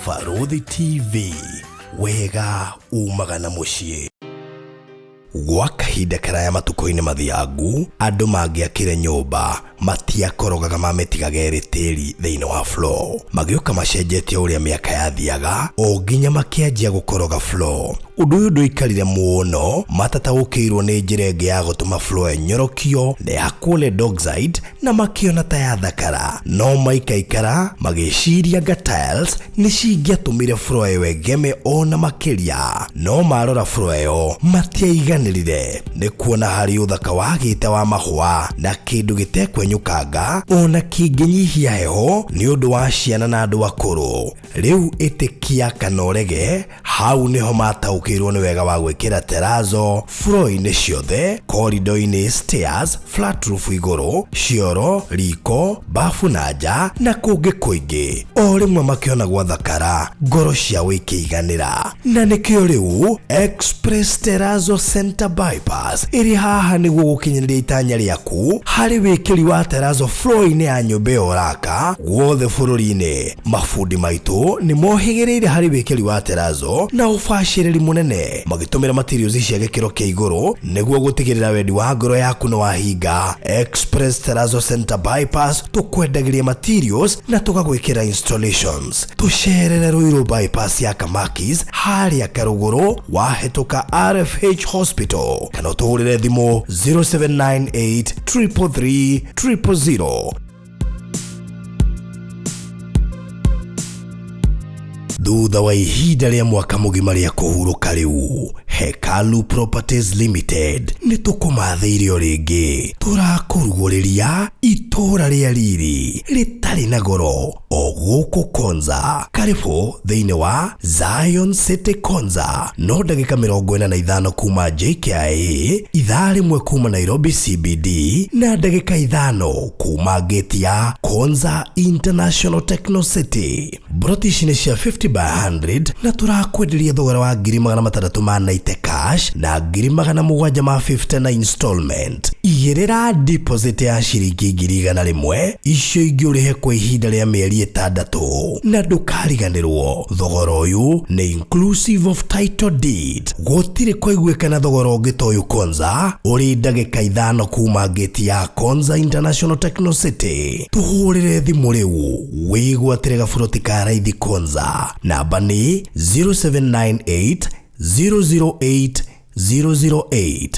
Barũthi TV, wega umaga na mũciĩ. Gwa kahinda karaya matukũ-inĩ mathiangu, andũ mangĩakire nyũmba matiakorogaga mamĩtigaga ĩrĩ tĩri thĩinĩ wa floor. Magĩũka macenjetie ũrĩa mĩaka yathiaga o nginya makĩanjia gũkoroga floor. Ũndũ ũyũ ndũikarire mũno matataũkĩirwo nĩ njĩra ĩngĩ ya gũtũma floor ĩnyorokio na ĩhakwo lead oxide na makĩona ta yathakara. No maikaikara magĩciria anga tiles nĩ cingĩatũmire floor ĩyo ĩgeme ona makĩria. No marora floor ĩyo matiaiganĩrire nĩ kuona harĩ ũthaka wagĩte wa mahũa na kĩndũ gĩtekwenyũkanga ona kĩngĩnyihia heho nĩ ũndũ wa ciana na andũ akũrũ. Rĩu ĩtĩkia kana ũrege, hau nĩho mataũkĩirwo nĩ wega wa gwĩkĩra terazo floor-inĩ ciothe, corridor-inĩ, stairs, flat roof igũrũ, cioro, riko, bafu na nja na kũngĩ kũingĩ. O rĩmwe makĩona gwathakara, ngoro ciao ikĩiganĩra. Na nĩkĩo rĩu Express Terrazzo Center Bypass ĩrĩ haha nĩguo gũkinyanĩria itanya rĩaku harĩ wĩkĩri wa terrazzo floor-inĩ ya nyũmba ĩyo ũraka guothe bũrũri-inĩ. Mabundi maitũ nĩ mohĩgĩrĩire harĩ wĩkĩri wa terrazzo na ũbacĩrĩri mũnene magĩtũmĩra materials cia gĩkĩro kĩa igũrũ nĩguo gũtigĩrĩra wendi wa ngoro yaku nĩ wahinga. Express Terrazzo Center Bypass tũkwendagĩria materials na tũgagwĩkĩra installations. Tũcerere Ruiru Bypass ya Kamakis harĩa Karũgũrũ wahĩtũka RFH Hospital kana ũtũhũrĩre thimũ 0798 333 000. Thutha wa ihinda rĩa mwaka mũgima rĩa kũhurũka rĩu, Hekalu Properties Limited nĩ tũkũmathĩire o rĩngĩ. Tũrakũrugũrĩria itũũra rĩa riri rĩtarĩ na goro o gũkũ Konza. Karĩbũ thĩinĩ wa Zion City Konza, no ndagĩka 45 kuma JKIA, ithaa rĩmwe kuma Nairobi CBD na ndagĩka 5 kuma gate ya Konza International Techno City. Mburoti ici nĩ cia 50 by 100 na tũrakwenderia thogora wa ngiri magana matandatũ ma 90 cash na ngiri magana mũgwanja ma 50 na installment. Igĩrĩra deposit ya ciringi ngiri igana rĩmwe, icio ingĩ ũrĩhe kwa ihinda rĩa mĩeri ĩtandatũ. Na ndũkariganĩrwo, thogora ũyũ nĩ inclusive of title deed. Gũtirĩ kwaiguĩkana thogora ũngĩ ta ũyũ Konza, ũrĩ ndagĩka 5 kuma gate ya Konza International Techno City. Tũhũrĩre thimũ rĩu wĩgwatĩre gaburoti ka raithi Konza. Namba nĩ 0798 008 008.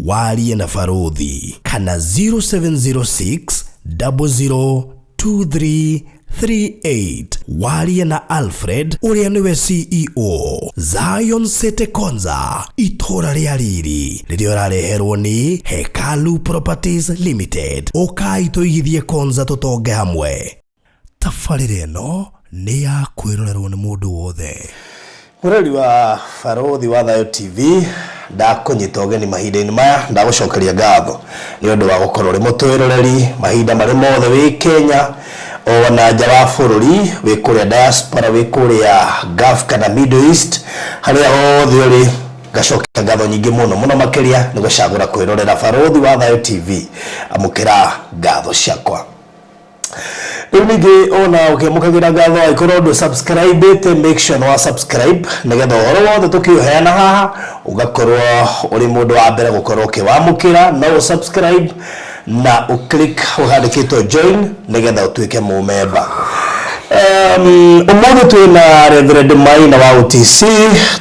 Warie na Barũthi kana 0706 002338. Warie na Alfred ũrĩa nĩwe CEO Zion City Konza, itũũra rĩa riri rĩrĩa ũrareherwo nĩ Hekalu Properties Limited. Ũkai tũigithie Konza tũtonge hamwe. Tabarĩra ĩno nĩ ya kwĩrorerwo nĩ mũndũ wothe. Mwĩroreri wa Barũthi wa Thayũ TV, ndakũnyita ũgeni mahinda-inĩ maya, ndagũcokeria ngatho nĩ ũndũ wa gũkorwo ũrĩ mũtwĩroreri mahinda marĩ mothe wĩ Kenya ona nja wa bũrũri, wĩ kũrĩa diaspora, wĩ kũrĩa Gulf kana Middle East, harĩa hothe ũrĩ, ngacokia ngatho nyingĩ mũno mũno makĩria nĩ gũcagũra kwĩrorera Barũthi wa Thayũ TV. Amũkĩra ngatho ciakwa. Rĩu ningĩ ona ũkĩamũkagĩra ngatho angĩkorwo ndũ subscribe make sure nĩ wa subscribe nĩgetha ũhoro wothe tũkĩũheana haha ũgakorwo ũrĩ mũndũ wa mbere gũkorwo ũkĩwamũkĩra. No ũ subscribe na ũ click hau handĩkĩtwo join nĩgetha ũtuĩke mũmemba. Ũmũthĩ twĩna Reverend Maina wa OTC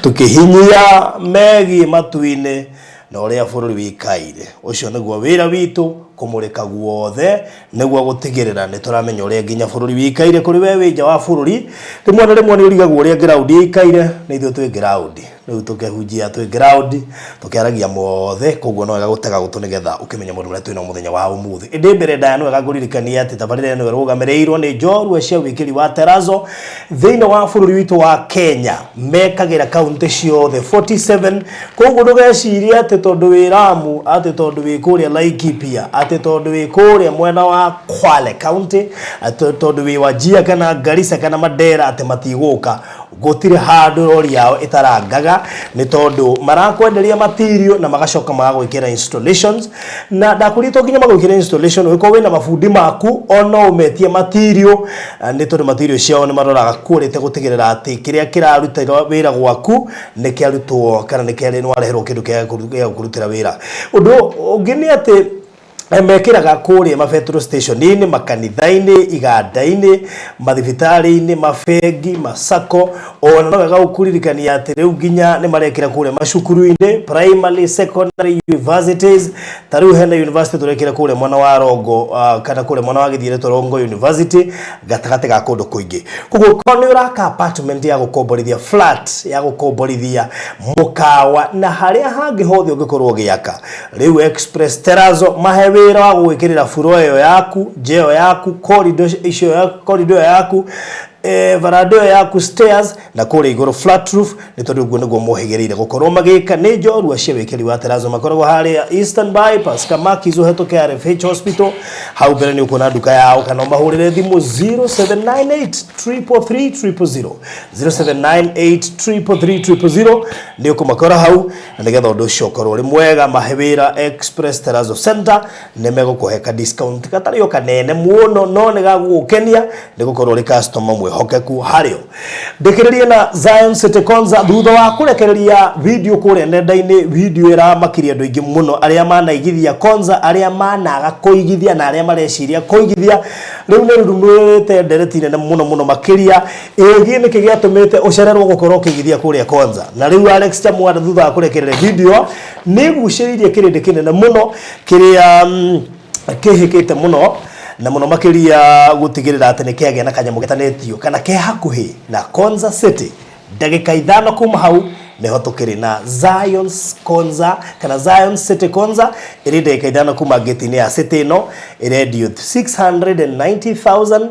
tũkĩhinyia megiĩ matu-inĩ na ũrĩa bũrũri wĩikaire. Ũcio nĩguo wĩra witũ, kũmũrĩka guothe nĩguo gũtigĩrĩra nĩ tũramenya ũrĩa nginya bũrũri wĩikaire. Kũrĩ we wĩ nja wa bũrũri, rĩmwe na rĩmwe nĩ ũrigagwo ũrĩa ground ĩikaire, nĩ ithuĩ twĩ ground. Rĩu tũkĩhunjia twĩ ground, tũkĩaragia mothe, koguo no wega gũtega gũtũ nĩgetha ũkĩmenye maũndũ marĩa twĩnamo mũthenya wa ũmũthĩ. Ĩndĩ mbere ndaya nĩ wega ngũririkanie atĩ tabarĩra ĩno ĩrũgamĩrĩirwo nĩ njorua cia wĩkĩri wa terrazzo thĩinĩ wa bũrũri witũ wa Kenya. Mekagĩra kaunti ciothe 47. Koguo ndũgecirie atĩ tondũ wĩ Lamu, atĩ tondũ wĩ kũrĩa Laikipia, atĩ tondũ wĩ kũrĩa mwena wa Kwale County, atĩ tondũ wĩ Wajir kana Garissa kana Mandera atĩ matigũka. Gũtirĩ handũ rori yao ĩtarangaga nĩ tondũ marakwenderia material na magacoka magagwĩkĩra installations. Na ndakwĩrire to nginya magwĩkĩre installation, ũngĩkorwo wĩna mabundi maku o no ũmetie material, nĩ tondũ material ciao nĩ maroraga quality gũtigĩrĩra atĩ kĩrĩa kĩraruta wĩra gwaku nĩ kĩarutwo kana nĩ kĩarĩ nĩ wareherwo kĩndũ kĩa gũkũrutĩra wĩra. Ũndũ ũngĩ nĩ atĩ mekĩraga kũrĩa ma petrol station-inĩ, makanitha-inĩ, iganda-inĩ, mathibitarĩ-inĩ, mabengi, masako, ona no wega gũkũririkania atĩ rĩu nginya nĩ marekĩra kũrĩa macukuru-inĩ, primary, secondary, universities. Ta rĩu hena university tũrekĩra kũrĩa mwena wa Rongo, kana kũrĩa mwena wa Gĩthiĩ ĩretwo Rongo University, gatagatĩ ga kũndũ kũingĩ. Koguo korwo nĩ ũraka apartment ya gũkomborithia, flat ya gũkomborithia, mũkawa na harĩa hangĩ hothe ũngĩkorwo ũgĩaka, rĩu Express Terrazzo mahe wĩra wa gũgwĩkĩrĩra floor ĩyo yaku, nja ĩyo yaku, corridor icio yaku, corridor ĩyo yaku, varanda ĩyo yaku, stairs na kũrĩa igũrũ flat roof, nĩ tondũ ũguo nĩguo mohĩgĩrĩire gũkorwo magĩka. Nĩ njorua cia wĩkĩri wa terrazzo, makoragwo harĩa Eastern Bypass, Kamakis, ũhetũke RFH Hospital, hau mbere nĩ ũkuona nduka yao, kana ũmahũrĩre thimũ 0798 333 000, 0798 333 000, nĩ ũkũmakora hau. Na nĩgetha ũndũ ũcio ũkorwo ũrĩ mwega, mahe wĩra Express Terrazzo Center, nĩ megũkũhe ka discount gatarĩ o kanene mũno, no nĩ gagũgũkenia nĩ gũkorwo ũrĩ customer mwĩhokeku harĩo. Ndĩkĩrĩrie na Zion City Konza. Thutha wa kũrekereria video kũrĩa nenda-inĩ, video ĩramakirie andũ aingĩ mũno arĩa manaigithia Konza, arĩa managa kũigithia na arĩa mareciria kũigithia. Rĩu nĩ rurumĩte ndereti nene mũno mũno makĩria ĩgiĩ nĩkĩ gĩatũmĩte ũcererwo gũkorwo ũkĩigithia kũrĩa Konza. Na rĩu Alex Chamwada, thutha wa kũrekereria video, nĩ gucĩrĩirie kĩrĩndĩ kĩnene mũno kĩrĩa kĩhĩkĩte mũno na mũno makĩria gũtigĩrĩra atĩ nĩ kĩagĩa na kanyamũ getanĩtio kana ke hakuhĩ na Konza City. Ndagĩka 5 kuma hau nĩho tũkĩrĩ na Zion Konza kana Zion City Konza, ĩrĩ ndagĩka 5 kuma gate-inĩ ya city ĩno. Ĩrendio 690,000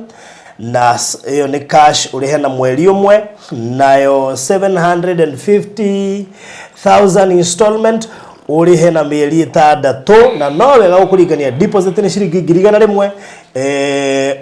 na ĩyo nĩ cash, ũrĩhe na mweri ũmwe, nayo 750,000 installment, ũrĩhe na mĩeri 6. Na no wega gũkũringania deposit nĩ ciringi 100,000.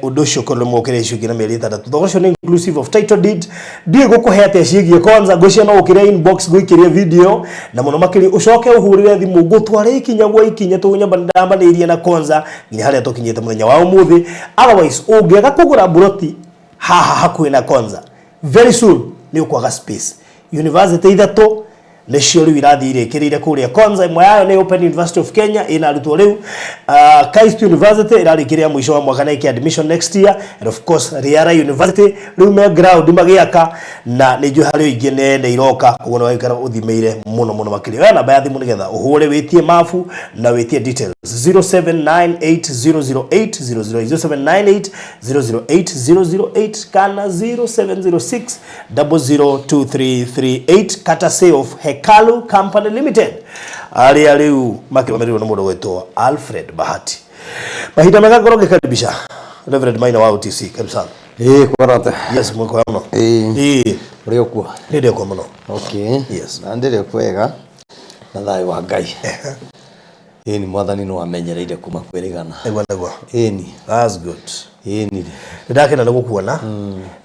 Ũndũ ũcio ũkorwo nĩ mwokere icio ingĩ na mĩeri 6. Thogora ũcio nĩ inclusive of title deed. Ndiũĩ gũkũhe atĩa ciĩgiĩ Konza, ngwĩciria no ũkĩre inbox ngũikĩrie video, na mũno makĩria ũcoke ũhũrĩre thimũ ngũtware ikinya gwa ikinya tũnyambanĩirie na Konza nginya harĩa tũkinyĩte mũthenya wa ũmũthĩ. Otherwise, ũngĩaga kũgũra mburoti haha hakuhĩ na Konza, very soon nĩ ũkwaga space. University ithatũ nĩcio rĩu irathiĩ irĩkĩrĩire kũrĩa Konza. Ĩmwe yayo nĩ Open University of Kenya, ĩna arutwo rĩu. KAIST University ĩrarĩkĩrĩria mũico wa mwaka na ĩke admission next year, and of course Riara University rĩu me ground magĩaka, na nĩ njũĩ harĩ ingĩ nene iroka. Koguo nĩ waikara ũthimĩire mũno mũno makĩria. Oya namba ya thimũ nĩgetha ũhũre wĩtie mabu na wĩtie details: 0798008008, 0798008008 kana 0706 002338, courtesy of Hekalu Company Limited, arĩa rĩu makĩrũgamĩrĩrwo nĩ mũndũ gwĩtwo Alfred Bahati. Mahinda mega ngorwo ngĩkaribisha Reverend Maina wa OTC. Karibu sana. Ĩĩ, kwarate. Yes, mwiko mũno. Ĩĩ. Ĩĩ. Ũrĩ o kuo? Nĩ ndĩ kuo mũno. Okay. Yes. Na ndĩrĩ o kwega na thayũ wa Ngai. Ĩni, mwathani nĩ wamenyereire kuma kwĩrĩgana. Nĩguo, nĩguo. Ĩni. That's good. Ĩni. Nĩ ndakena nĩ gũkuona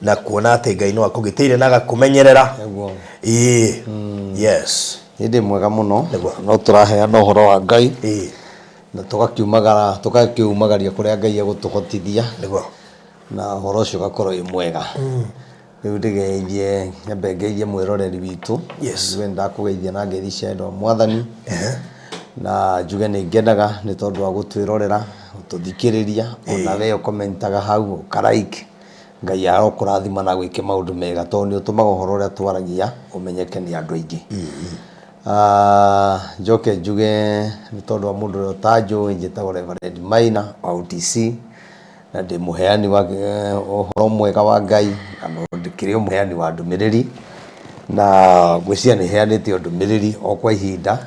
na kuona atĩ Ngai no akũgitĩire na agakũmenyerera. Nĩguo. Ĩĩ, yes. Nĩ ndĩ mwega mũno. Nĩguo. No tũraheana ũhoro wa Ngai na tũgakiumagara, tũgakiumagaria kũrĩa Ngai egũtũhotithia na ũhoro ũcio ũgakorwo wĩ mwega. Rĩu ndĩgeithie, nyambe ngeithie mwĩroreri witũ. Njuge nĩndakũgeithia na ngeithi cia wendo wa mwathani, na njuge nĩ ngenaga nĩ tondũ wa gũtwĩrorera, gũtũthikĩrĩria, ona we ũkomentaga hau, ũka like. Ngai arokũrathima na agwĩke maũndũ mega, tondũ nĩ ũtũmaga ũhoro ũrĩa twaragia ũmenyeke nĩ andũ aingĩ. Njoke njuge nĩ tondũ wa mũndũ ũrĩa ũtanjũĩ, njĩtagwo Reverend Maina wa OTC, na ndĩ mũheani wa ũhoro mwega wa Ngai, na no ndĩkĩrĩ o mũheani wa ndũmĩrĩri, na ngwĩciria nĩ heanĩte o ndũmĩrĩri o kwa ihinda.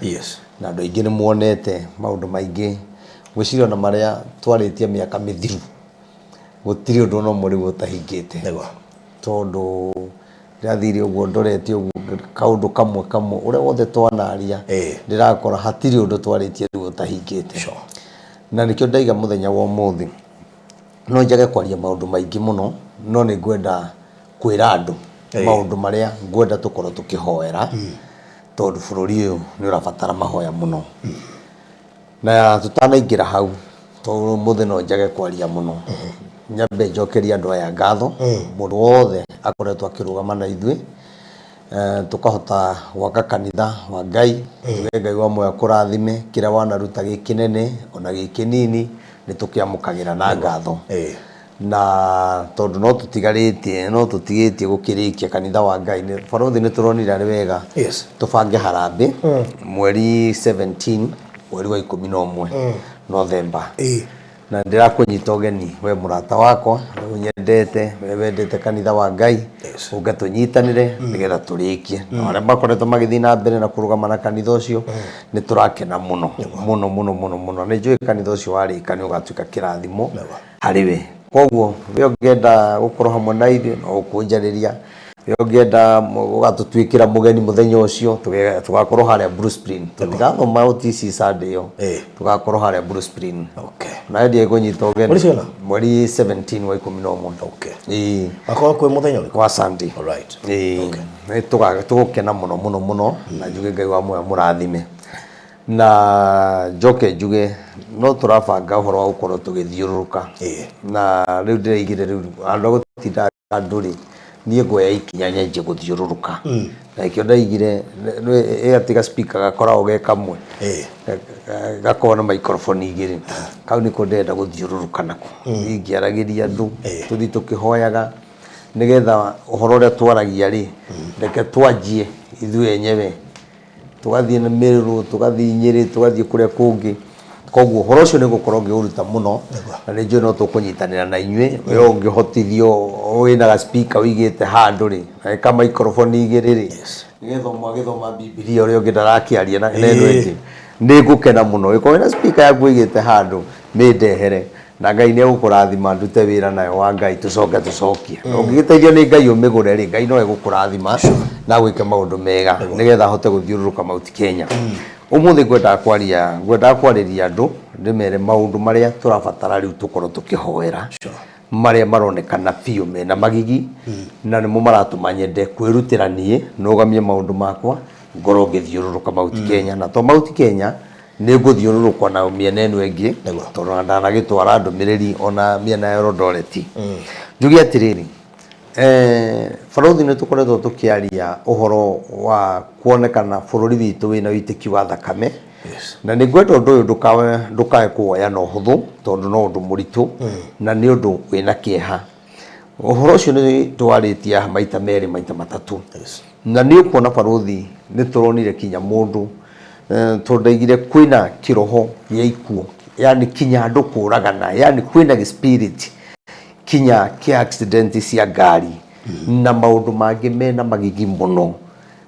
Na andũ aingĩ nĩ muonete maũndũ maingĩ, ngwĩciria ona marĩa twarĩtie mĩaka mĩthiru, gũtirĩ ũndũ ona ũmwe rĩu ũtahingĩte. Tondũ ndĩrathire ũguo ndorete ũguo kaũndũ kamwe kamwe ũrĩa wothe twanaria, ndĩrakora hatirĩ ũndũ twarĩtie rĩu ũtahingĩte. Na nĩkĩo ndaiga mũthenya wa ũmũthĩ no njage kwaria maũndũ maingĩ mũno, no nĩ ngwenda kwĩra andũ Maũndũ marĩa ngwenda tũkorwo tũkĩhoera, tondũ bũrũri ũyũ nĩ ũrabatara mahoya mũno. Na tũtanaingĩra hau, tondũ ũmũthĩ no njage kwaria mũno, nyambe njokerie andũ aya ngatho. Mũndũ wothe akoretwo akĩrũgama na ithuĩ, tũkahota gwaka kanitha wa Ngai. Tuge Ngai wa muoyo akũrathime, kĩrĩa wanaruta gĩ kĩnene ona gĩ kĩnini, nĩ tũkĩamũkagĩra na ngatho. Na tondũ no tũtigarĩtie, no tũtigĩtie gũkĩrĩkia kanitha wa Ngai, barũthi nĩ tũronire arĩ wega tũbange harambĩ mweri 17 mweri wa 11, November. Na ndĩrakũnyita ũgeni we mũrata wakwa, we ũnyendete, we wendete kanitha wa Ngai, ũke tũnyitanĩre nĩgetha tũrĩkie. Na arĩa makoretwo magĩthiĩ na mbere na kũrũgama na kanitha ũcio, nĩ tũrakena mũno mũno mũno mũno mũno. Nĩ njũĩ kanitha ũcio warĩka nĩ ũgatuĩka kĩrathimo harĩ we. Koguo we ũngĩenda gũkorwo hamwe na ithuĩ, no ũkũnjarĩria. We ũngĩenda ũgatũtuĩkĩra mũgeni mũthenya ũcio, tũgakorwo harĩa Blue Spring. Tũtigathoma OTC Sunday ĩyo, tũgakorwo harĩa Blue Spring. Na ndiĩ kũnyita ũgeni. Mweri cigana? Mweri 17 wa 11. Ĩĩ. Akorwo kwĩ mũthenya ũrĩkũ? Wa Sunday. Ĩĩ. Nĩ tũgũkena mũno mũno mũno, na njuge Ngai wa muoyo amũrathime. Na njoke njuge no tũrabanga ũhoro wa gũkorwo tũgĩthiũrũrũka. Na rĩu ndĩraigire rĩu handũ ha gũtinda andũ rĩ, niĩ nguoya ikinya nyanjie gũthiũrũrũka. Na nĩkĩo ndaigire ĩgatiga speaker gakoragwo ge kamwe, gakoragwo na microphone igĩrĩ. Kau nĩko ndĩrenda gũthiũrũrũka nako, thiĩ ngĩaragĩria andũ, tũthiĩ tũkĩhoyaga, nĩgetha ũhoro ũrĩa twaragia rĩ, reke twanjie ithuĩ enyewe. Tũgathiĩ na Meru, tũgathiĩ Nyĩrĩ, tũgathiĩ kũrĩa kũngĩ. Koguo ũhoro ũcio nĩ ngũkorwo ngĩũruta mũno, na nĩ njũĩ no tũkũnyitanĩra na inyuĩ. We ũngĩhotithio wĩna ga speaker ũigĩte handũ rĩ, na ka microphone igĩrĩ rĩ, nĩgetha ũmwe agĩthoma Bibilia ũrĩa ũngĩ ndarakĩaria na ĩno ĩngĩ, nĩ ngũkena mũno. Ũngĩkorwo wĩna speaker yaku ũigĩte handũ, mĩndehere. Na Ngai nĩ egũkũrathima ndute wĩra nayo wa Ngai, tũcoke tũcokie. Ũngĩgĩteithio nĩ Ngai ũmĩgũre rĩ, Ngai no egũkũrathima na agwĩke maũndũ mega nĩgetha ahote gũthiũrũrũka Mount Kenya. Ũmũthĩ ngwendaga kwaria, ngwendaga kwarĩria andũ ndĩmere maũndũ marĩa tũrabatara rĩu tũkorwo tũkĩhoera, marĩa maronekana biũ mena magigi, na nĩmo maratũma nyende kwĩrutĩra niĩ nũgamie maũndũ makwa, ngorwo ngĩthiũrũrũka Mount Kenya. Na to Mount Kenya, nĩ ngũthiũrũrũka ona mĩena ĩno ĩngĩ, tondũ ona ndanagĩtwara ndũmĩrĩri ona mĩena ya Eldoret. Njuge atĩrĩrĩ, barũthi, nĩ tũkoretwo tũkĩaria ũhoro wa kuonekana bũrũri witũ wĩna ũitĩki wa thakame, na nĩ ngwenda ũndũ ũyũ ndũkae kũwoya na ũhũthũ, tondũ no ũndũ mũritũ na nĩ ũndũ wĩna kĩeha. Ũhoro ũcio nĩ twarĩtie haha maita merĩ, maita matatũ. Na nĩ ũkuona barũthi, nĩ tũronire kinya mũndũ, tondũ ndaigire kwĩna kĩroho gĩa ikuũ, yani kinya andũ kũragana, yani kwĩna gĩ spirit kinya kĩa accident cia ngari na maũndũ mangĩ mena magigi mũno.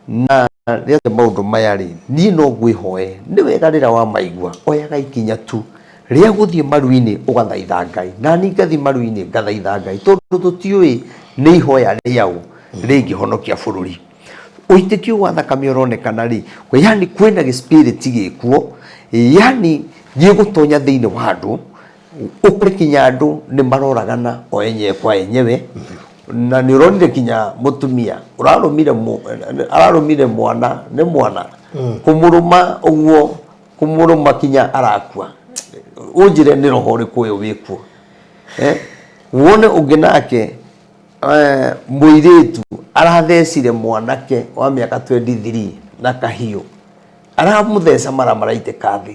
Na rĩothe maũndũ maya rĩ, niĩ no ngwĩhoe, nĩ wega rĩrĩa wamaigua, oyaga ikinya tu rĩa gũthiĩ maru-inĩ ũgathaitha Ngai. Na niĩ ngathiĩ maru-inĩ ngathaitha Ngai, tondũ tũtiũĩ nĩ ihoya rĩaũ rĩngĩhonokia bũrũri. Ũitĩki ũyũ wa thakame ũronekana rĩ, yani kwĩna gĩ spirit gĩkuo, yani gĩgũtonya thĩinĩ wa andũ, ũkore kinya andũ nĩ maroragana o enyewe kwa enyewe. Na nĩ ũronire kinya mũtumia ũrarũmire, ararũmire mwana, nĩ mwana kũmũrũma ũguo, kũmũrũma kinya arakua. Ũnjĩre nĩ roho ũrĩkũ ũyũ wĩkuo? Wone ũngĩ nake, mũirĩtu arathecire mwanake wa mĩaka 23 na kahiũ, aramũtheca mara maraitĩka thĩ.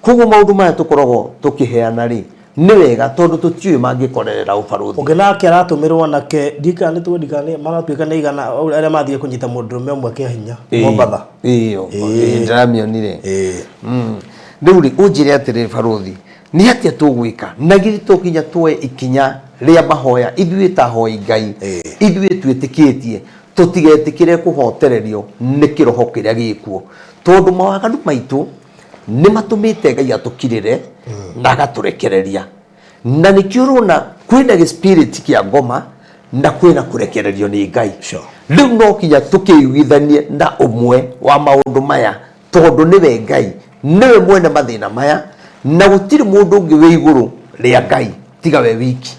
Koguo maũndũ maya tũkoragwo tũkĩheana rĩ, nĩ wega tondũ tũtiũĩ mangĩkorerera ũbarũthi. Ũngĩ nake aratũmĩrwo anake, ndiũĩ kana nĩ twendi kana maratuĩka nĩ igana, arĩa mathire kũnyita mũndũrũme ũmwe kĩa hinya Mombatha. Ĩĩ, ndĩramĩonire. Rĩu rĩ, ũnjĩre atĩrĩrĩ barũthi, nĩ atĩa tũgwĩka? Na githĩ to nginya tuoe ikinya rĩa mahoya ithuĩ ta ahoi Ngai, ithuĩ twĩtĩkĩtie, tũtigetĩkĩre kũhotererio nĩ kĩroho kĩrĩa gĩkuo, tondũ mawaganu maitũ nĩ matũmĩte Ngai atũkirĩre na agatũrekereria. Na nĩkĩo ũrona kwĩna gĩ spirit kĩa ngoma na kwĩna kũrekererio nĩ Ngai. Rĩu no nginya tũkĩiguithanie na ũmwe wa maũndũ maya, tondũ nĩwe Ngai, nĩwe mwene mathĩna maya, na gũtirĩ mũndũ ũngĩ wĩ igũrũ rĩa Ngai tiga we wiki.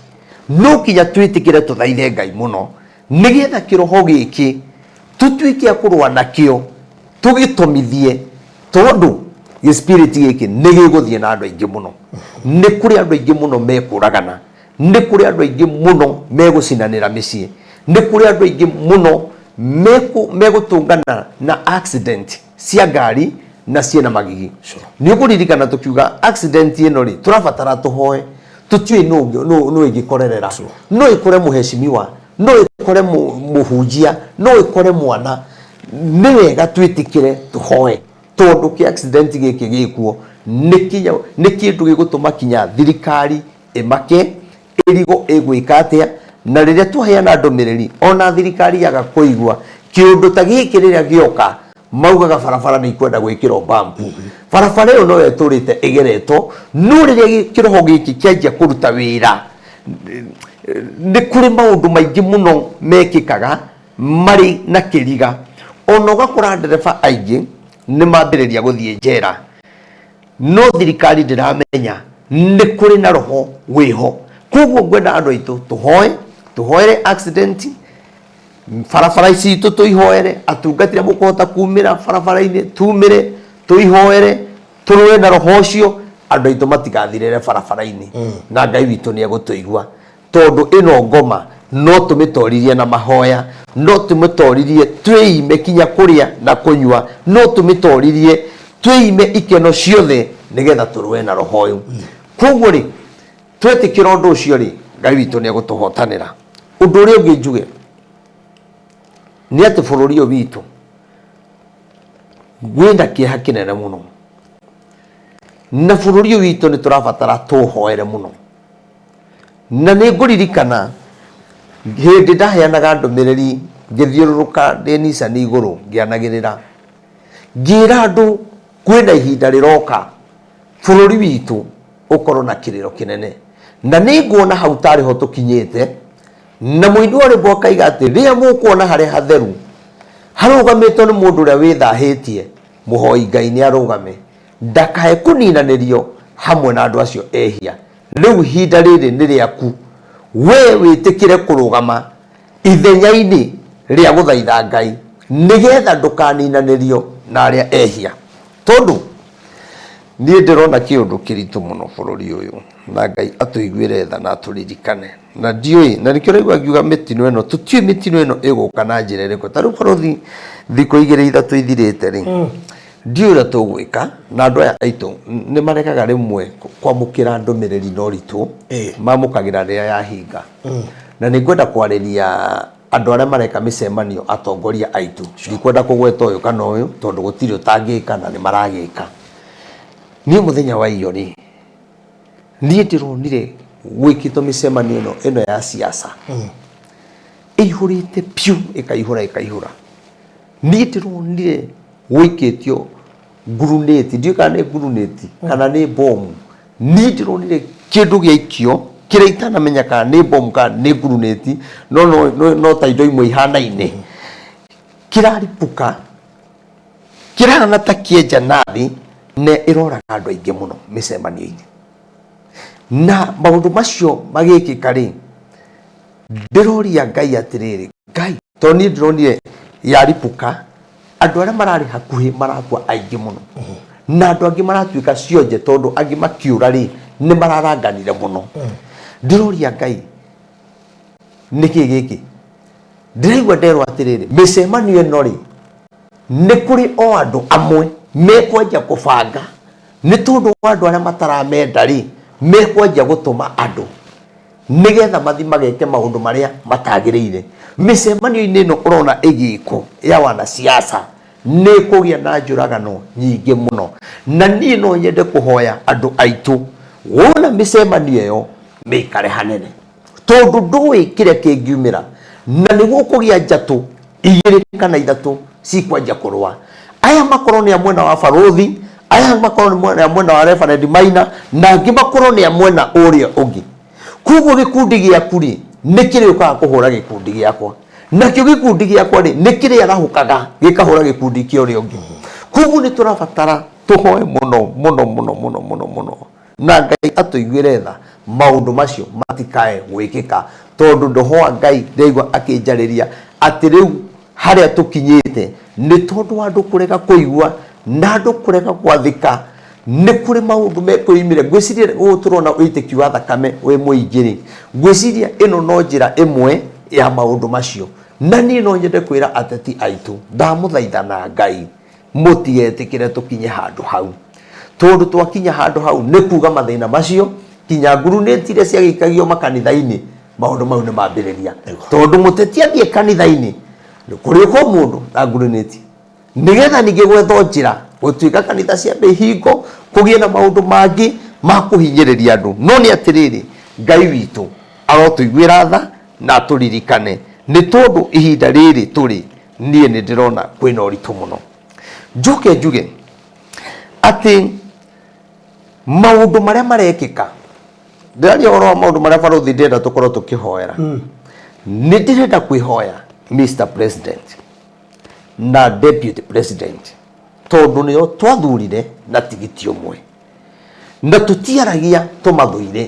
No nginya twĩtĩkĩre tũthaithe Ngai mũno. Nĩgetha kĩroho gĩkĩ tũtuĩke a kũrũa nakĩo, tũgĩtomithie, tondũ gĩ spirit gĩkĩ nĩ gĩgũthiĩ na andũ aingĩ mũno. Nĩ kũrĩ andũ aingĩ mũno mekũragana, nĩ kũrĩ andũ aingĩ mũno megũcinanĩra mĩciĩ, nĩ kũrĩ andũ aingĩ mũno megũtũngana na accident cia ngari na ciĩna magigi. Nĩ ũkũririkana tũkiuga accident ĩno rĩ, tũrabatara tũhoe, tũtiũĩ nũ ĩngĩkorerera. No ĩkore mũheshimiwa, no ĩkore mũhunjia, no ĩkore mwana. Nĩ wega twĩtĩkĩre tũhoe, tondũ kĩ accident gĩkĩ gĩkuo nĩ kĩndũ gĩgũtũma kinya thirikari ĩmake, ĩrigwo ĩgwĩka atĩa. Na rĩrĩa twaheana ndũmĩrĩri, ona thirikari yaga kũigua, kĩũndũ ta gĩkĩ rĩrĩa gĩoka, maugaga barabara nĩ ikwenda gwĩkĩrwo bampu. Barabara ĩyo noyo ĩtũrĩte ĩgeretwo, no rĩrĩa kĩroho gĩkĩ kĩanjia kũruta wĩra, nĩ kũrĩ maũndũ maingĩ mũno mekĩkaga marĩ na kĩriga. Ona ũgakora ndereba aingĩ nĩ mambĩrĩria gũthiĩ njera, no thirikari ndĩramenya nĩ kũrĩ na roho wĩho. Koguo ngwenda andũ aitũ tũhoe, tũhoere accident barabara citũ, tũihoere atungati arĩa mũkũhota kumĩra barabara-inĩ, tumĩre tũihoere, tũrũe na roho ũcio, andũ aitũ matigathirĩre barabara-inĩ. Na Ngai witũ nĩ egũtũigua, tondũ ĩno ngoma no tũmĩtoririe na mahoya, no tũmĩtoririe twĩime kinya kũrĩa na kũnyua, no tũmĩtoririe twĩime ikeno ciothe nĩgetha tũrũe na roho ũyũ. Koguo rĩ, twetĩkĩra ũndũ ũcio rĩ, Ngai witũ nĩ egũtũhotanĩra. Ũndũ ũrĩa ũngĩ njuge nĩ atĩ bũrũri ũyũ witũ wĩna kĩeha kĩnene mũno, na bũrũri ũyũ witũ nĩ tũrabatara tũũhoere mũno. Na nĩ ngũririkana hĩndĩ ndaheanaga ndũmĩrĩri ngĩthiũrũrũka ndĩ nicani igũrũ ngĩanagĩrĩra, ngĩra andũ kwĩna ihinda rĩroka bũrũri witũ ũkorwo na kĩrĩro kĩnene. Na nĩ nguona hau tarĩ ho tũkinyĩte, na mũini wa rwĩmbo akaiga atĩ rĩrĩa mũkuona harĩa hatheru harũgamĩtwo nĩ mũndũ ũrĩa wĩthahĩtie, mũhoi Ngai nĩ arũgame, ndakae kũninanĩrio hamwe na andũ acio ehia. Rĩu ihinda rĩrĩ nĩ rĩaku we wĩtĩkĩre kũrũgama ithenya-inĩ rĩa gũthaitha Ngai, nĩgetha ndũkaninanĩrio na arĩa ehia. Tondũ niĩ ndĩrona kĩũndũ kĩritũ mũno bũrũri ũyũ, na Ngai atũiguĩre tha na atũririkane. Na ndiũĩ, na nĩkĩo ũraigua ngiuga mĩtino ĩno, tũtiũĩ mĩtino ĩno ĩgũka na njĩra ĩrĩkũ. Ta rĩu barũthi thikũ igĩrĩ ithatũ ithirĩte rĩ, ndiũĩ ũrĩa tũgwĩka, na andũ aya aitũ nĩ maregaga rĩmwe kwamũkĩra ndũmĩrĩri na ũritũ, mamũkagĩra rĩrĩa yahinga. Na nĩ ngwenda kwarĩria andũ arĩa mareka mĩcemanio, atongoria aitũ. Ndikwenda kũgweta ũyũ kana ũyũ, tondũ gũtirĩ ũtangĩka na nĩ maragĩka. Niĩ mũthenya wa iyo rĩ, niĩ ndĩronire gwĩkĩtwo mĩcemanio ĩno ya siasa, ĩihũrĩte piũ, ĩkaihũra ĩkaihũra. Niĩ ndĩronire gũikĩtio ngurunĩti, ndiũĩ kana nĩ ngurunĩti kana nĩ bomu. Niĩ ndĩronire kĩndũ gĩaikio kĩrĩa itanamenya kana nĩ bomu kana nĩ ngurunĩti, no ta indo imwe ihanaine. Kĩraripũka, kĩrahana ta kĩenja nathĩ, na ĩroraga andũ aingĩ mũno mĩcemanio-inĩ. Na maũndũ macio magĩkĩka rĩ, ndĩroria Ngai atĩrĩrĩ, Ngai, tondũ niĩ ndĩronire yaripũka, andũ arĩa mararĩ hakuhĩ marakua aingĩ mũno, na andũ angĩ maratuĩka cionje, tondũ angĩ makiũra rĩ, nĩ mararanganire mũno. Ndĩroria Ngai, nĩkĩ gĩkĩ? Ndĩraigua nderwo atĩrĩrĩ, mĩcemanio ĩno rĩ, nĩ kũrĩ o andũ amwe mekwanjia kũbanga, nĩ tondũ wa andũ arĩa mataramenda rĩ, mekwanjia gũtũma andũ nĩgetha mathi mageke maũndũ marĩa matagĩrĩire. Mĩcemanio-inĩ ĩno ũrona ĩgĩkwo ya wanasiasa nĩ ĩkũgĩa na njũragano nyingĩ mũno, na niĩ no nyende kũhoya andũ aitũ, wona mĩcemanio ĩyo mĩikare hanene, tondũ ndũĩ kĩrĩa kĩngiumĩra, na nĩ gũkũgĩa njatũ igĩrĩ kana ithatũ cikwanjia kũrũa. Aya makorwo nĩ a mwena wa barũthi, aya makorwo nĩ a mwena wa Reverend Maina, na angĩ makorwo nĩ a mwena ũrĩa ũngĩ. Koguo gĩkundi gĩaku rĩ, nĩ kĩrĩũkaga kũhũra gĩkundi gĩakwa, nakĩo gĩkundi gĩakwa rĩ, nĩ kĩrĩarahũkaga gĩkahũra gĩkundi kĩa ũrĩa ũngĩ. Koguo nĩ tũrabatara tũhoe mũno mũno mũno mũno mũno mũno, na Ngai atũiguĩre tha, maũndũ macio matikae gwĩkĩka. Tondũ roho wa Ngai ndĩraigua akĩnjarĩria atĩ rĩu harĩa tũkinyĩte nĩ tondũ wa andũ kũrega kũigua na andũ kũrega gwathĩka, nĩ kũrĩ maũndũ mekwĩyumĩria. Ngwĩciria ũũ tũrona ũitĩki wa thakame wĩ mũingĩ rĩ, ngwĩciria ĩno no njĩra ĩmwe ya maũndũ macio. Na niĩ no nyende kwĩra ateti aitũ, ndamũthaitha na Ngai, mũtigetĩkĩre tũkinye handũ hau. Tondũ twakinya handũ hau nĩ kuga mathĩna macio kinya ngurunĩti iria ciagĩikagio makanitha-inĩ, maũndũ mau nĩ mambĩrĩria. Tondũ mũteti athiĩ kanitha-inĩ kũrĩũka o mũndũ na ngurunĩti, nĩgetha ningĩ gwethwo njĩra gũtuĩka kanitha cia mĩhingo, kũgĩe na maũndũ mangĩ ma kũhinyĩrĩria andũ. No nĩ atĩrĩrĩ, Ngai witũ arotũiguĩra tha na atũririkane, nĩ tondũ ihinda rĩrĩ tũrĩ niĩ nĩ ndĩrona kwĩna ũritũ mũno. Njoke njuge atĩ maũndũ marĩa marekĩka, ndĩraria ũhoro wa maũndũ marĩa barũthi ndĩrenda tũkorwo tũkĩhoera. Nĩ ndĩrenda kwĩhoya Mr President na Deputy President, tondũ nĩo twathurire na tigiti ũmwe, na tũtiaragia tũmathũire,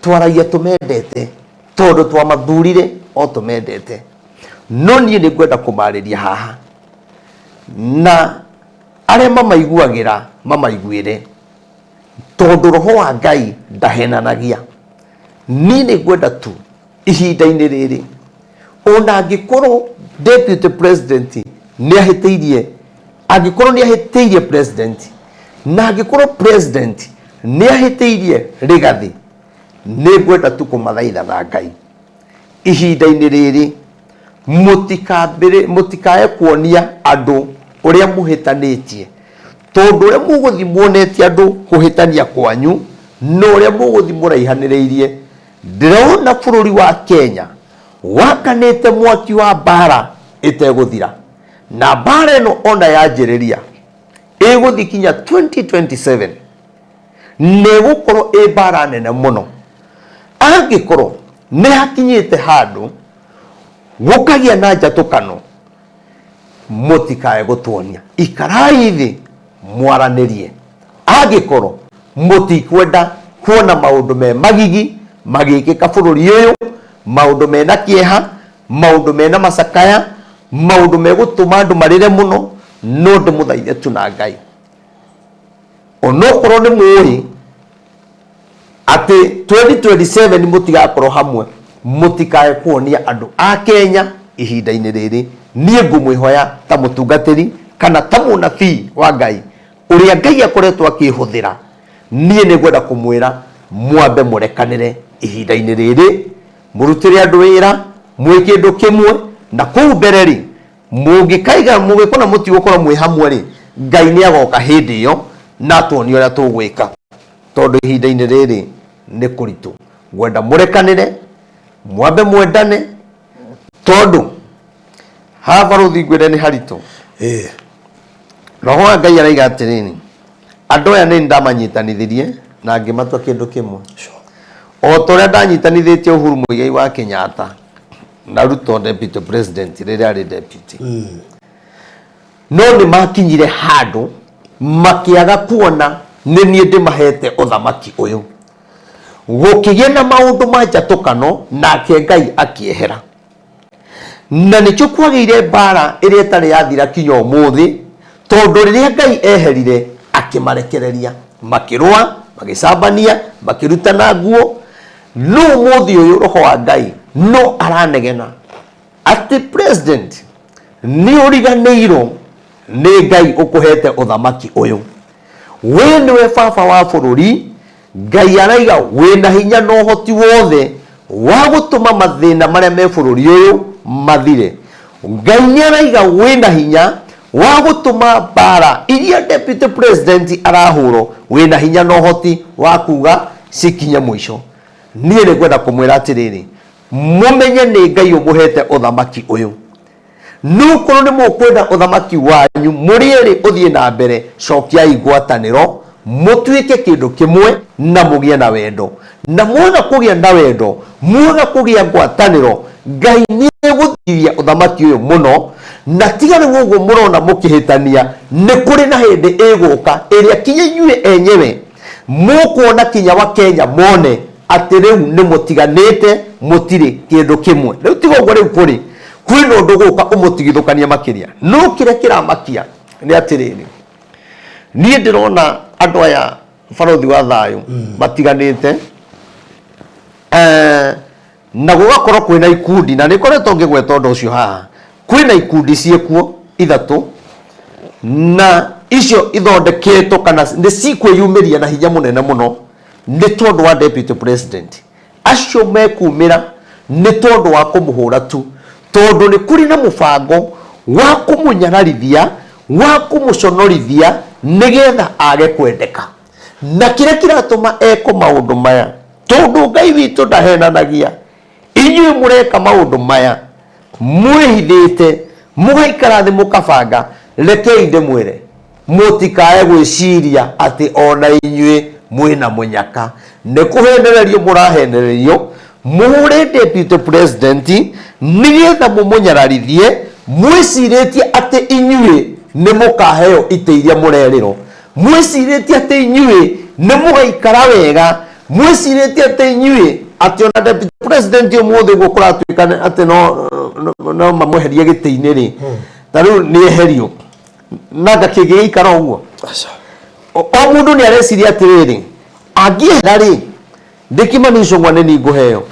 twaragia tũmendete, tondũ twamathurire o tũmendete. No niĩ nĩ ngwenda kũmarĩria haha, na arĩa mamaiguagĩra mamaiguĩre, tondũ roho wa Ngai ndahenanagia. Niĩ nĩ ngwenda tu ihinda-inĩ rĩrĩ, ona angĩkorwo Deputy President nĩ ahĩtĩirie, angĩkorwo nĩ ahĩtĩirie President, na angĩkorwo President nĩ ahĩtĩirie Rigathi, nĩ ngwenda tu kũmathaitha na Ngai ihinda-inĩ rĩrĩ, mũtikae kuonia andũ ũrĩa mũhĩtanĩtie, tondũ ũrĩa mũgũthiĩ muonetie andũ kũhĩtania kwanyu na ũrĩa mũgũthiĩ mũraihanĩrĩirie. Ndĩrona bũrũri wa Kenya wakanĩte mwaki wa mbara ĩtegũthira, na mbara ĩno ona yanjĩrĩria ĩgũthiĩ kinya 2027, na ĩgũkorwo ĩ mbara nene mũno. Angĩkorwo nĩ hakinyĩte handũ gũkagĩa na njatũkano, mũtikae gũtuonia, ikarai thĩ mwaranĩrie. Angĩkorwo mũtikwenda kuona maũndũ me magigi magĩkĩka bũrũri ũyũ, maũndũ mena kĩeha, maũndũ mena macakaya, maũndũ megũtũma andũ marĩre mũno, no ndĩmũthaithe tu na Ngai, onokorwo nĩ mũĩ atĩ 2027 mũtigakorwo hamwe, mũtikae kuonia andũ a Kenya ihinda-inĩ rĩrĩ. Niĩ ngũmwĩhoya ta mũtungatĩri kana ta mũnabii wa Ngai ũrĩa Ngai akoretwo akĩhũthĩra, niĩ nĩ ngwenda kũmwĩra mwambe mũrekanĩre ihinda-inĩ rĩrĩ, mũrutĩre andũ wĩra mwĩ kĩndũ kĩmwe, na kũu mbere rĩ, mũngĩkaiga mũgĩkona mũtigũkorwo mwĩ hamwe rĩ, Ngai nĩ agoka hĩndĩ ĩyo na atuonie ũrĩa tũgwĩka, tondũ ihinda-inĩ rĩrĩ nĩ kũritũ. Ngwenda mũrekanĩre, mwambe mwendane, tondũ haha barũthi ngwĩre nĩ haritũ. Roho wa Ngai araiga atĩrĩrĩ, andũ aya nĩ ndamanyitanithirie na ngĩmatua kĩndũ kĩmwe. O ta ũrĩa ndanyitanithĩtie Uhuru Muigai wa Kenyatta na Ruto deputy president rĩrĩa arĩ deputy. No nĩ makinyire handũ makĩaga kuona nĩ niĩ ndĩmahete ũthamaki ũyũ. Gũkĩgĩa na maũndũ ma njatũkano, nake Ngai akĩehera. Na nĩkĩo kwagĩire mbara ĩrĩa ĩtarĩ yathira kinya ũmũthĩ, tondũ rĩrĩa Ngai eherire akĩmarekereria, makĩrũa, magĩcambania, makĩrutana nguo. No ũmũthĩ ũyũ roho wa Ngai no aranegena atĩ president nĩ ũriganĩirwo nĩ Ngai ũkũhete ũthamaki ũyũ. We nĩwe baba wa bũrũri. Ngai araiga wĩna hinya na ũhoti wothe wa gũtũma mathĩna marĩa me bũrũri ũyũ mathire. Ngai nĩ araiga wĩna hinya wa gũtũma mbara iria deputy president arahũrwo, wĩna hinya na ũhoti wa kuga cikinye mũico. Niĩ nĩ ngwenda kũmwĩra atĩrĩrĩ, mũmenye nĩ Ngai ũmũhete ũthamaki ũyũ. Nĩgũkorwo nĩ mũkwenda ũthamaki wanyu mũrĩ erĩ ũthiĩ na mbere, cokiai ngwatanĩro, mũtuĩke kĩndũ kĩmwe, na mũgĩe na wendo. Na mwaga kũgĩa na wendo, mwaga kũgĩa ngwatanĩro, Ngai nĩegũthithia ũthamaki ũyũ mũno. Na tiga rĩu ũguo mũrona mũkĩhĩtania, nĩ kũrĩ na hĩndĩ ĩgũka ĩrĩa kinya inyuĩ enyewe mũkuona kinya Wakenya mone. Atĩ rĩu nĩ mũtiganĩte, mũtirĩ kĩndũ kĩmwe. Rĩu tiga ũguo, rĩu kũrĩ kwĩna ũndũ gũka ũmũtigithũkania makĩria. No kĩrĩa kĩramakia nĩ atĩrĩrĩ, niĩ ndĩrona andũ aya barothi wa thayũ matiganĩte, na gũgakorwo kwĩna ikundi, na nĩ ngoretwo ngĩgweta ũndũ ũcio haha. Kwĩna ikundi ciĩkuo ithatũ, na icio ithondeketwo kana nĩ cikwĩyumĩria na hinya mũnene mũno nĩ tondũ wa deputy president. Acio mekumĩra nĩ tondũ wa kũmũhũra tu, tondũ nĩ kũrĩ na mũbango wa kũmũnyararithia, wa kũmũconorithia, nĩgetha age kwendeka. Na kĩrĩa kĩratũma eko maũndũ maya, tondũ Ngai witũ ndahenanagia. Inyuĩ mũreka maũndũ maya mwĩhithĩte, mũgaikara thĩ mũkabanga. Rekei ndĩmwĩre, mũtikae gwĩciria atĩ o na inyuĩ mwĩna mũnyaka. Nĩ kũhenererio mũrahenererio mũhũre deputy president nĩgetha mũmũnyararithie, mwĩcirĩtie atĩ inyuĩ nĩ mũkaheo itĩ iria mũrerĩrwo, mwĩcirĩtie atĩ inyuĩ nĩ mũgaikara wega, mwĩcirĩtie atĩ inyuĩ atĩ ona deputy president ũmũthĩ ũguo kũratuĩka atĩ no mamweherie gĩtĩ-inĩ rĩ, ta rĩu nĩ eherio nanga kĩngĩgĩikara ũguo. O mũndũ nĩ areciria atĩrĩrĩ, angĩehera rĩ, ndĩ Kimani Ichung'wa nĩ niĩ ngũheo,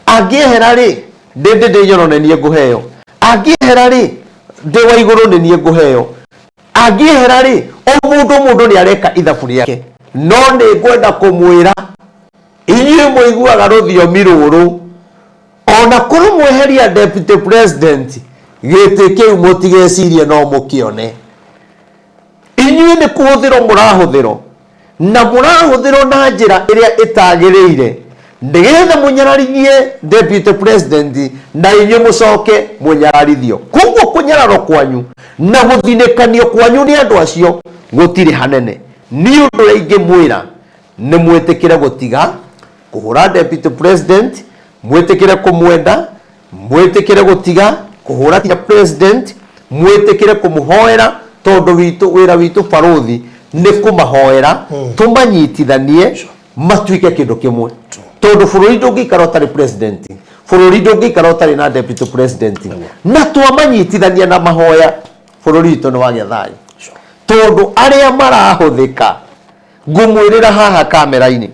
angĩehera rĩ, ndĩ Ndĩndĩ Nyoro nĩ niĩ ngũheo, angĩehera rĩ, ndĩ Waigũrũ nĩ niĩ ngũheo, angĩehera rĩ. O mũndũ o mũndũ nĩ areka ithabu rĩake. No nĩ ngwenda kũmwĩra inyuĩ mũiguaga rũthiomi rũrũ, ona korwo mweheria deputy president gĩtĩ kĩu, mũtigecirie no mũkĩone. Inyuĩ nĩ kũhũthĩrwo mũrahũthĩrwo, na mũrahũthĩrwo na njĩra ĩrĩa ĩtagĩrĩire, nĩgetha mũnyararithie deputy president na inyuĩ mũcoke mũnyararithio. Koguo kũnyararwo kwanyu na gũthinĩkanio kwanyu nĩ andũ acio gũtirĩ hanene. Niĩ ũndũ ũrĩa ingĩmwĩra nĩ mwĩtĩkĩre gũtiga kũhũra deputy president, mwĩtĩkĩre kũmwenda, mwĩtĩkĩre gũtiga kũhũra kinya president, mwĩtĩkĩre kũmũhoera, tondũ witũ wĩra witũ barothi nĩ kũmahoera, tũmanyitithanie matuĩke kĩndũ kĩmwe, tondũ bũrũri ndũngĩikara ũtarĩ president, bũrũri ndũngĩikara ũtarĩ na deputy president. Na twamanyitithania na mahoya, bũrũri witũ nĩ wagĩa thayũ, tondũ arĩa marahũthĩka, ngũmwĩrĩra haha kamera-inĩ,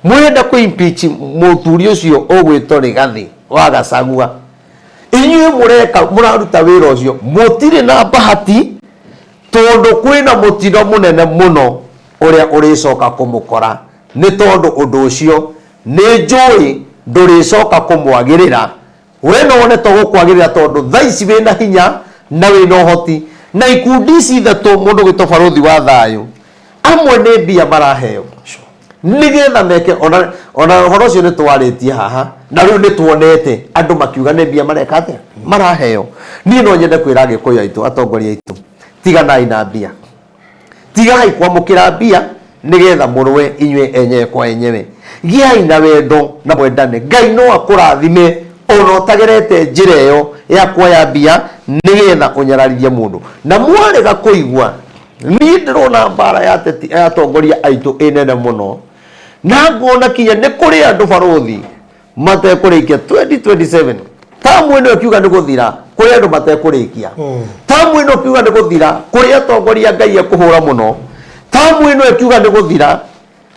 mwenda kũ impeach mũthuri ũcio ũgwĩtwo Rigathĩ wa Gachagua, inyuĩ mũreka mũraruta wĩra ũcio mũtirĩ na bahati, tondũ kwĩna mũtino mũnene mũno ũrĩa ũrĩcoka kũmũkora, nĩ tondũ ũndũ ũcio nĩ njũĩ ndũrĩcoka kũmwagĩrĩra. We no wone to gũkwagĩrĩra, tondũ thaa ici wĩna hinya na wĩna ũhoti. Na ikundi ici ithatũ, mũndũ gwĩtwo barothi wa thayũ, amwe nĩ mbia maraheo nĩgetha meke. Ona ũhoro ũcio nĩ twarĩtie haha, na rĩu nĩ tuonete andũ makiuga nĩ mbia mareka atĩa, maraheo. Niĩ no nyende kwĩra Agĩkũyũ aitũ, atongoria aitũ, tiganai na mbia, tigai kwamũkĩra mbia nĩgetha mũrũe inyuĩ enyewe kwa enyewe. Gĩai na wendo na mwendane. Ngai no akũrathime ona ũtagerete njĩra ĩyo ya kuoya mbia nĩgetha ũnyararithie mũndũ. Na mwarega kũigua, niĩ ndĩrona mbara ya ateti ya atongoria aitũ ĩ nene mũno, na ngona kinya nĩ kũrĩ andũ barothi matekũrĩkia 2027. Tamu ĩno ĩkiuga nĩ gũthira, kũrĩ andũ matekũrĩkia. Tamu ĩno ĩkiuga nĩ gũthira, kũrĩ atongoria Ngai ekũhũra mũno. Tamu ĩno ĩkiuga nĩ gũthira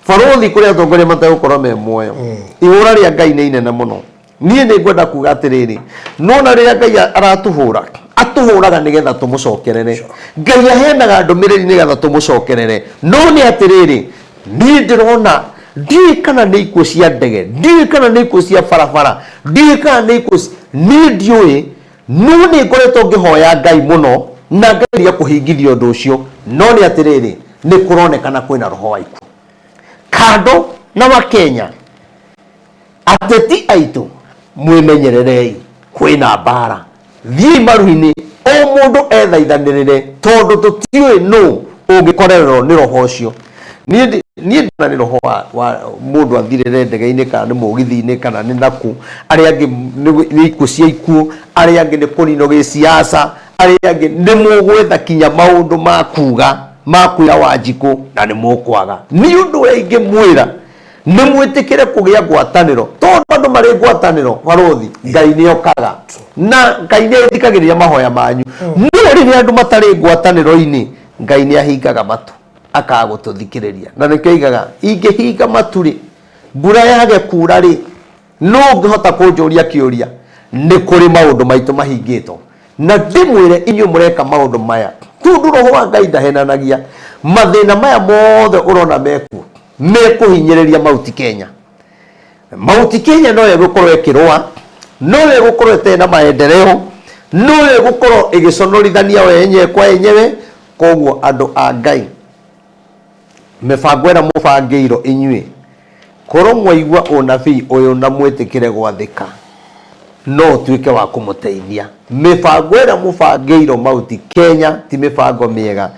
barothi, kũrĩ atongoria mategũkorwo me muoyo. Ihũra rĩa Ngai nĩ inene mũno. Niĩ nĩ ngwenda kuga atĩrĩrĩ, nona rĩrĩa Ngai aratũhũra, atũhũraga nĩgetha tũmũcokerere. Ngai aheanaga ndũmĩrĩri nĩgetha tũmũcokerere. No nĩ atĩrĩrĩ, niĩ ndĩrona, ndiũĩ kana nĩ ikuũ cia ndege, ndiũĩ kana nĩ ikuũ cia barabara, ndiũĩ kana nĩ ikuũ, niĩ ndiũĩ, no nĩ ngoretwo ngĩhoya Ngai mũno na ngageria kũhingithia ũndũ ũcio. No nĩ atĩrĩrĩ, nĩ kũronekana kwĩna roho wa ikuũ kando na Wakenya. Ateti aitũ, mwĩmenyererei, kwĩna mbara. Thiĩi maru-inĩ, o mũndũ ethaithanĩrĩre, tondũ tũtiũĩ nũ ũngĩkorererwo nĩ roho ũcio. Niĩ niĩ ndĩrona nĩ roho wa mũndũ athirĩre ndege-inĩ kana nĩ mũgithi-inĩ kana nĩ nakũ. Arĩa angĩ nĩ ikuũ cia ikuũ, arĩa angĩ nĩ kũninwo gĩsiasa, arĩa angĩ nĩ mũgwetha kinya maũndũ ma kuga ma kwĩra Wanjikũ na nĩ mũkwaga. Nĩ ũndũ ũrĩa ingĩmwĩra. Nĩ mwĩtĩkĩre kũgĩa ngwatanĩro, tondũ andũ marĩ ngwatanĩro, barũthi, Ngai nĩ okaga na Ngai nĩ athikagĩrĩria mahoya manyu. No rĩrĩa andũ matarĩ ngwatanĩro-inĩ, Ngai nĩ ahingaga matu akaga gũtũthikĩrĩria. Na nĩkĩo aigaga, ingĩhinga matu rĩ, mbura yage kura rĩ, nũ ũngĩhota kũnjũria kĩũria? Nĩ kũrĩ maũndũ maitũ mahingĩtwo. Na ndĩmwĩre inyuĩ mũreka maũndũ maya, tondũ Roho wa Ngai ndahenanagia, mathĩna maya mothe ũrona mekuo mekũhinyĩrĩria Mauti Kenya. Mauti Kenya no ĩgũkorwo ĩkĩrũa, no ĩgũkorwo ĩtarĩ na maendeleo, no ĩgũkorwo ĩgĩconorithania we enyewe kwa enyewe. Koguo andũ a Ngai, mĩbango ĩrĩa mũbangĩirwo inyuĩ, korwo mwaigua ũnabii ũyũ na mwĩtĩkĩre gwathĩka, no ũtuĩke wa kũmũteithia. Mĩbango ĩrĩa mũbangĩirwo Mauti Kenya ti mĩbango mĩega.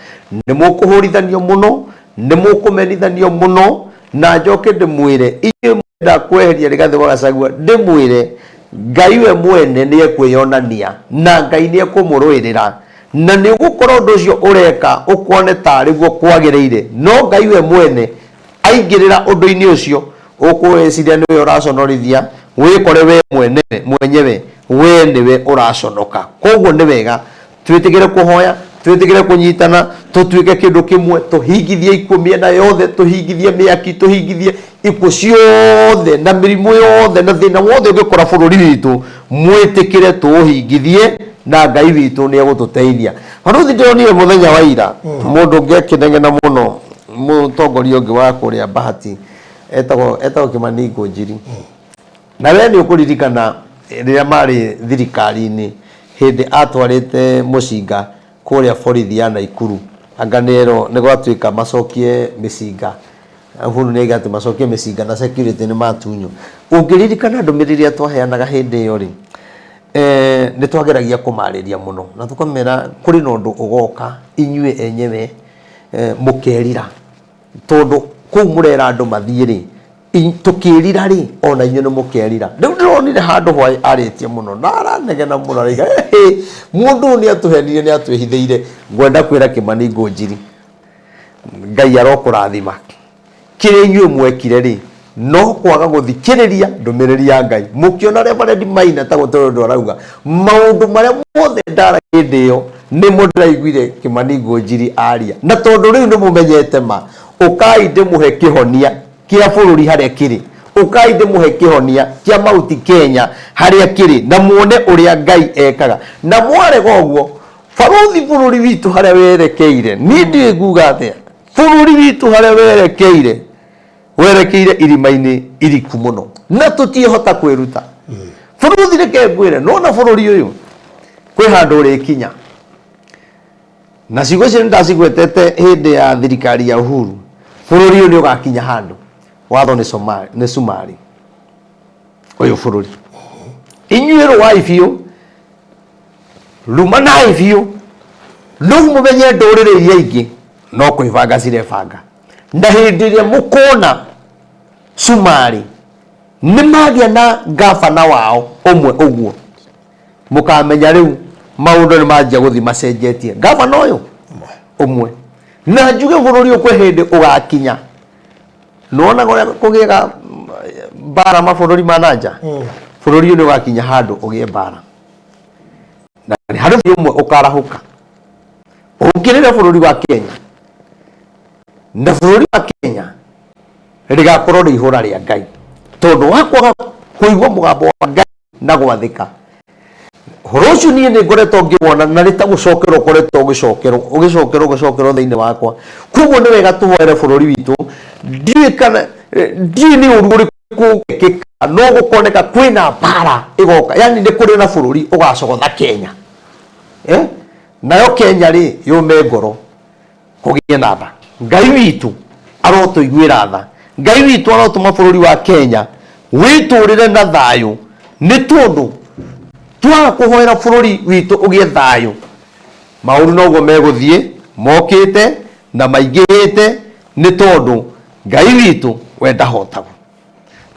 Nĩ mũkũhũrithanio mũno, nĩ mũkũmenithanio mũno, na njoke ndĩmwĩre inyuĩ mwenda kweheria Rigathĩ wa Gachagua, ndĩmwĩre Ngai we mwene nĩ ekwĩyonania na Ngai nĩ ekũmũrũĩrĩra, na nĩ ũgũkorwo ũndũ ũcio ũreka ũkone tarĩ guo kwagĩrĩire, no Ngai we mwene aingĩrĩra ũndũ-inĩ ũcio ũkwĩciria nĩwe ũraconorithia, wĩkore we mwene mwenyewe we nĩwe ũraconoka. Koguo nĩ wega twĩtĩkĩre kũhoya, twĩtĩkĩre kũnyitana, tũtuĩke kĩndũ kĩmwe, tũhingithie ikuũ mĩena yothe, tũhingithie mĩaki, tũhingithie ikuũ ciothe na mĩrimũ yothe na thĩna wothe ũngĩkora bũrũri witũ, mwĩtĩkĩre tũũhingithie na Ngai witũ nĩ egũtũteithia. Barũthi, ndĩronire mũthenya wa ira mũndũ ũngĩ akĩnegena mũno, mũtongoria ũngĩ wa kũrĩa Bahati etagwo etagwo Kimani Ngũnjiri. Na we nĩ ũkũririkana rĩrĩa marĩ thirikari-inĩ, hĩndĩ atwarĩte mũcinga kũrĩa borithi ya Naikuru, anga nĩerwo nĩ gwatuĩka macokie mĩcinga. Uhuru nĩ aiga atĩ macokie mĩcinga na security nĩ matunywo. Ũngĩririkana ndũmĩrĩri ĩrĩa twaheanaga hĩndĩ ĩyo rĩ, nĩ twageragia kũmarĩria mũno na tũkamera kũrĩ na ũndũ ũgoka inyuĩ enyewe mũkerira, tondũ kũu mũrera andũ mathiĩ rĩ, tũkĩrira rĩ, ona inyuĩ nĩ mũkerira. Rĩu ndĩronire handũ hwaĩ arĩtie mũno na aranegena mũno, araiga "Ĩhĩ, mũndũ ũyũ nĩ atũhenirie, nĩ atwĩhithĩire." Ngwenda kwĩra Kimani Ngũnjiri, Ngai arokũrathima. Kĩrĩa inyuĩ mwekire rĩ, no kwaga gũthikĩrĩria ndũmĩrĩri ya Ngai. Mũkĩona Reverend Maina ta gũtarĩ ũndũ arauga, maũndũ marĩa mothe ndara hĩndĩ ĩyo nĩmo ndĩraiguire Kimani Ngũnjiri aria. Na tondũ rĩu nĩ mũmenyete ma, ũkai ndĩmũhe kĩhonia kĩa bũrũri harĩa kĩrĩ. Ũkai ndĩmũhe kĩhonia kĩa Mauti Kenya harĩa kĩrĩ, na muone ũrĩa Ngai ekaga. Na mwarega ũguo, barũthi, bũrũri witũ harĩa werekeire, niĩ ndiũĩ nguga atĩa. Bũrũri witũ harĩa werekeire, werekeire irima-inĩ iriku mũno na tũtiĩhota kwĩruta. Bũrũri, reke ngwĩre, nona bũrũri ũyũ kwĩ handũ ũrĩkinya, na ciugo icio nĩndacigwetete hĩndĩ ya thirikari ya Uhuru. Bũrũri ũyũ nĩ ũgakinya handũ watho nĩ Somali, nĩ Sumari ũyũ bũrũri. Inyuĩ rũai biũ, rumanai biũ, rĩu mũmenye ndũrĩrĩ iria ingĩ no kwĩbanga cirebanga, na hĩndĩ ĩrĩa mũkona Cumarĩ nĩ magĩa na ngabana wao ũmwe ũguo, mũkamenya rĩu maũndũ nĩ manjia gũthiĩ macenjetie. Ngabana ũyũ ũmwe, na njuge bũrũri ũyũ kwĩ hĩndĩ ũgakinya, nĩwonaga ũrĩa kũgĩaga mbara mabũrũri ma nanja, bũrũri ũyũ nĩ ũgakinya handũ ũgĩe mbara, na nĩ harĩ bũrũri ũmwe ũkarahũka ũkĩrĩre bũrũri wa Kenya, na bũrũri wa Kenya rĩgakorwo rĩ ihũra rĩa Ngai tondũ wa kwaga kũigua mũgambo wa Ngai na gwathĩka. Ũhoro ũcio niĩ nĩ ngoretwo ngĩwona na nĩ ta gũcokerwo ũkoretwo ũgĩcokerwo, ũgĩcokerwo, ũgĩcokerwo thĩinĩ wakwa. Koguo nĩ wega tũhoere bũrũri witũ. Ndiũĩ kana ndiũĩ nĩ ũru ũrĩkũ ũgekĩka, no gũkoneka kwĩna mbara ĩgoka, yani nĩ kũrĩ na bũrũri ũgacogotha Kenya, eh? Nayo Kenya rĩ, yũme ngoro kũgĩe na tha. Ngai witũ arotũiguĩra tha. Ngai witũ arotũma bũrũri wa Kenya wĩtũrĩre na thayũ, nĩ tondũ twaga kũhoera bũrũri witũ ũgĩe thayũ, maũru noguo megũthiĩ mokĩte na maingĩhĩte, nĩ tondũ Ngai witũ we ndahotagwo,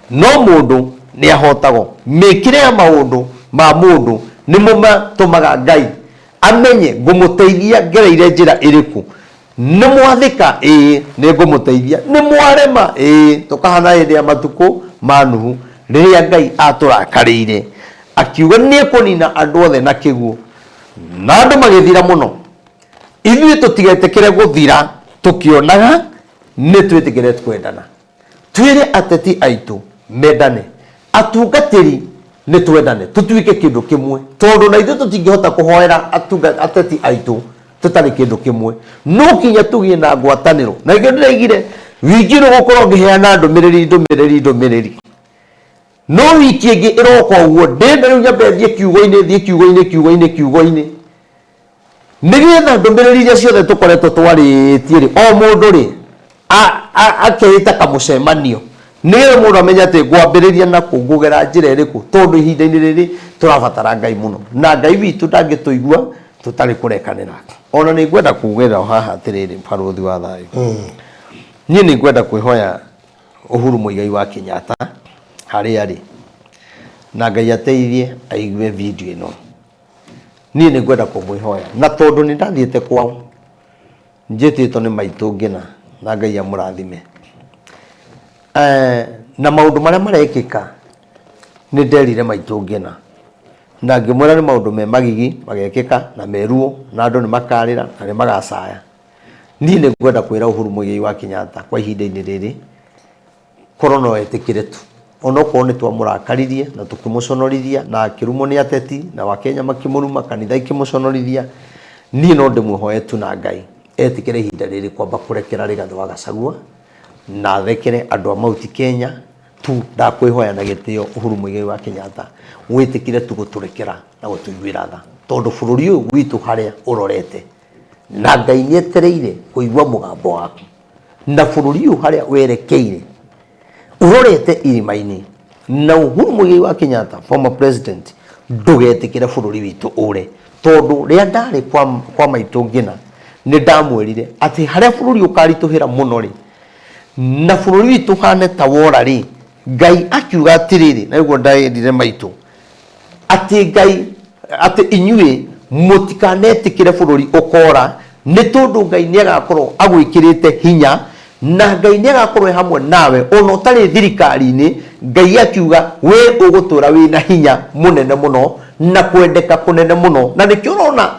no mũndũ nĩ ahotagwo. Mĩkĩre ya maũndũ ma mũndũ nĩmo matũmaga Ngai amenye ngũmũteithia ngereire njĩra ĩrĩkũ. Nĩ mwathĩka? Ĩĩ, nĩ ngũmũteithia. Nĩ mwarema? Ĩĩ, tũkahana hĩndĩ ya matukũ ma Nuhu, rĩrĩa Ngai atũrakarĩire akiuga nĩ ekũnina andũ othe na kĩguũ, na andũ magĩthira mũno. Ithuĩ tũtigetĩkĩre gũthira tũkĩonaga, nĩ twĩtĩkĩre kwendana. Twĩre ateti aitũ mendane, atungatĩri nĩ twendane, tũtuĩke kĩndũ kĩmwe, tondũ na ithuĩ tũtingĩhota kũhoera ateti aitũ tũtarĩ kĩndũ kĩmwe. No kinya tũgĩe na ngwatanĩro. Na nĩkĩo ndĩraigire wiki ĩno gũkorwo ngĩheana ndũmĩrĩri, ndũmĩrĩri, ndũmĩrĩri. No wiki ĩngĩ ĩroka ũguo, ndĩrenda rĩu nyambe thiĩ kiugo-inĩ, thiĩ kiugo-inĩ, kiugo-inĩ, kiugo-inĩ. Nĩgetha ndũmĩrĩri iria ciothe tũkoretwo twarĩtie rĩ, o mũndũ rĩ, akeĩta kamũcemanio, nĩgetha mũndũ amenye atĩ ngwambĩrĩria na kũ, ngũgera njĩra ĩrĩkũ, tondũ ihinda-inĩ rĩrĩ tũrabatara Ngai mũno, na Ngai witũ ndangĩtũigua tũtarĩ kũrekanĩra. Ona nĩ ngwenda kuugĩrĩra o haha atĩrĩrĩ, barũthi wa thayũ, niĩ nĩ ngwenda kwĩhoya Uhuru Muigai wa Kenyatta harĩa arĩ, na Ngai ateithie aigue video ĩno. Niĩ nĩ ngwenda kũmwĩhoya, na tondũ nĩ ndathiĩte kwao, njĩtĩtwo nĩ maitũ Ngĩna, na Ngai amũrathime. Eh, na maũndũ marĩa marekĩka, nĩ nderire maitũ Ngĩna, na ngĩmwĩra nĩ maũndũ me magigi magekĩka, na me ruo, na andũ nĩ makarĩra, na nĩ magacaya. Niĩ nĩ ngwenda kwĩra Uhuru Muigai wa Kenyatta kwa ihinda-inĩ rĩrĩ, Korwo no etĩkĩre tu, onokorwo nĩ twamũrakaririe na tũkĩmũconorithia na akĩrumwo nĩ ateti na Wakenya makĩmũruma, kanitha ikĩmũconorithia, niĩ no ndĩmwĩhoe tu na Ngai etĩkĩre ihinda rĩrĩ kwamba kũrekera Rigathĩ wa Gachagua na arekere andũ a Mount Kenya tu. Ndakwĩhoya na gĩtĩo Uhuru Muigai wa Kenyatta wĩtĩkĩre tu gũtũrekera na gũtũiguĩra tha, tondũ bũrũri ũyũ witũ harĩa ũrorete na Ngai nĩ etereire kũigua mũgambo waku. Na bũrũri ũyũ harĩa werekeire ũrorete irima-inĩ, na Uhuru Muigai wa Kenyatta, former president, ndũgetĩkĩre bũrũri witũ ũre, tondũ rĩrĩa ndarĩ kwa, kwa maitũ Ngĩna nĩ ndamwĩrire atĩ harĩa bũrũri ũkaritũhĩra mũno rĩ, na bũrũri witũ ũhane ta wora rĩ, Ngai akiuga atĩrĩrĩ, na nĩguo ndaĩrire maitũ atĩ Ngai atĩ inyuĩ mũtikanetĩkĩre bũrũri ũkora, nĩ tondũ Ngai nĩ agakorwo agwĩkĩrĩte hinya, na Ngai nĩ agakorwo e hamwe nawe ona ũtarĩ thirikari-inĩ. Ngai akiuga we ũgũtũra wĩna hinya mũnene mũno na kwendeka kũnene mũno, na nĩkĩo ũrona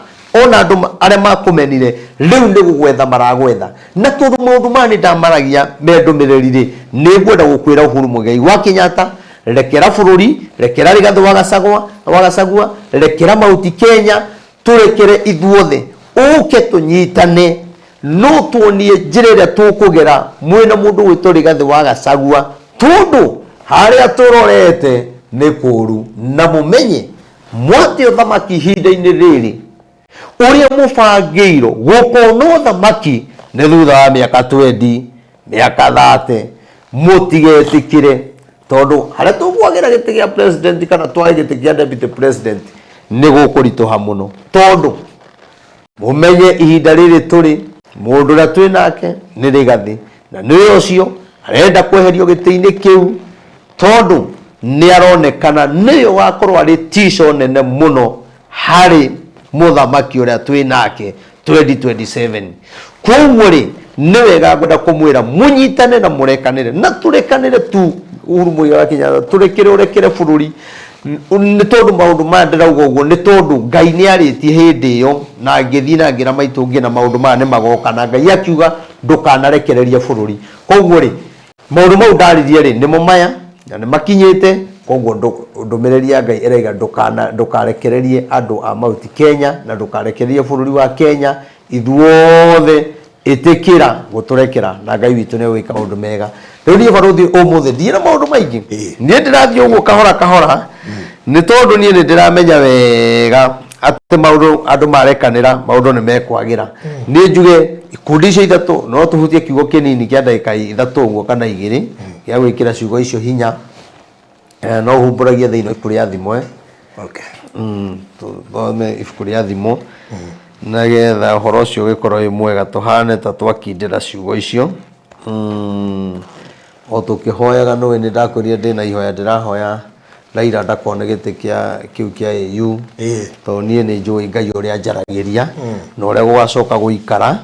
ona andũ arĩa makũmenire rĩu nĩ gũgwetha maragwetha. Na tondũ maũndũ maya nĩ ndamaragia me ndũmĩrĩri rĩ, nĩ ngwenda gũkwĩra Uhuru Muigai wa Kenyatta, rekera bũrũri, rekera Rigathĩ wa Gachagua, wa Gachagua, rekera Mauti Kenya, tũrekere ithuothe, ũke tũnyitane, no tuonie njĩra ĩrĩa tũkũgera mwĩna mũndũ gwĩtwo Rigathĩ wa Gachagua, tondũ harĩa tũrorete nĩ kũru, na mũmenye mwate ũthamaki ihinda-inĩ rĩrĩ ũrĩa mũbangĩirwo gũkona ũthamaki nĩ thutha wa mĩaka 20, mĩaka 30. Mũtigetĩkĩre, tondũ harĩa tũkwagĩra gĩtĩ gĩa president kana twage gĩtĩ kĩa deputy president nĩ gũkũritũha mũno, tondũ mũmenye ihinda rĩrĩ tũrĩ, mũndũ ũrĩa twĩ nake nĩ Rigathĩ, na nĩwe ũcio arenda kweherio gĩtĩ-inĩ kĩu, tondũ nĩ aronekana nĩwe wakorwo arĩ tico nene mũno harĩ mũthamaki ũrĩa twĩ nake 2027. Koguo rĩ, nĩ wega ngwenda kũmwĩra mũnyitane na mũrekanĩre, na tũrekanĩre tu. Uhuru Muigai wa Kenyatta, tũrekere, ũrekere bũrũri, nĩ tondũ maũndũ maya ndĩrauga ũguo nĩ tondũ Ngai nĩ arĩtie hĩndĩ ĩyo, na ngĩthiĩ na ngĩra maitũ ngĩna maũndũ maya nĩ magoka, na Ngai akiuga ndũkanarekererie bũrũri. Koguo rĩ, maũndũ mau ndaririe rĩ, nĩmo maya na nĩ makinyĩte. Koguo ndũmĩrĩri ya Ngai ĩraiga ndũkarekererie andũ a Mount Kenya na ndũkarekererie bũrũri wa Kenya. Ithuothe ĩtĩkĩra gũtũrekera, na Ngai witũ nĩ egwĩka maũndũ mega. Rĩu niĩ barũthi ũmũthĩ ndirĩ na maũndũ maingĩ, niĩ ndĩrathiĩ ũguo kahora kahora, nĩ tondũ niĩ nĩ ndĩramenya wega atĩ maũndũ andũ marekanĩra maũndũ nĩ mekwagĩra. Niĩ njuge ikundi icio ithatũ, no tũhutie kiugo kĩnini kĩa ndagĩka 3 ũguo kana 2 gĩa gwĩkĩra ciugo icio hinya. No humbũragie thĩinĩ wa ibuku rĩa Thimo. Tũthome ibuku rĩa Thimo nĩgetha ũhoro ũcio ũgĩkorwo wĩ mwega, tũhane ta twakindĩra ciugo icio. O tũkĩhoyaga, nĩũĩ nĩ ndakwĩrire ndĩna ihoya ndĩrahoya Raila ndakone gĩtĩ kĩa kĩu kĩa AU, tondũ niĩ nĩ njũĩ Ngai ũrĩa anjaragĩria na ũrĩa gũgacoka gũikara.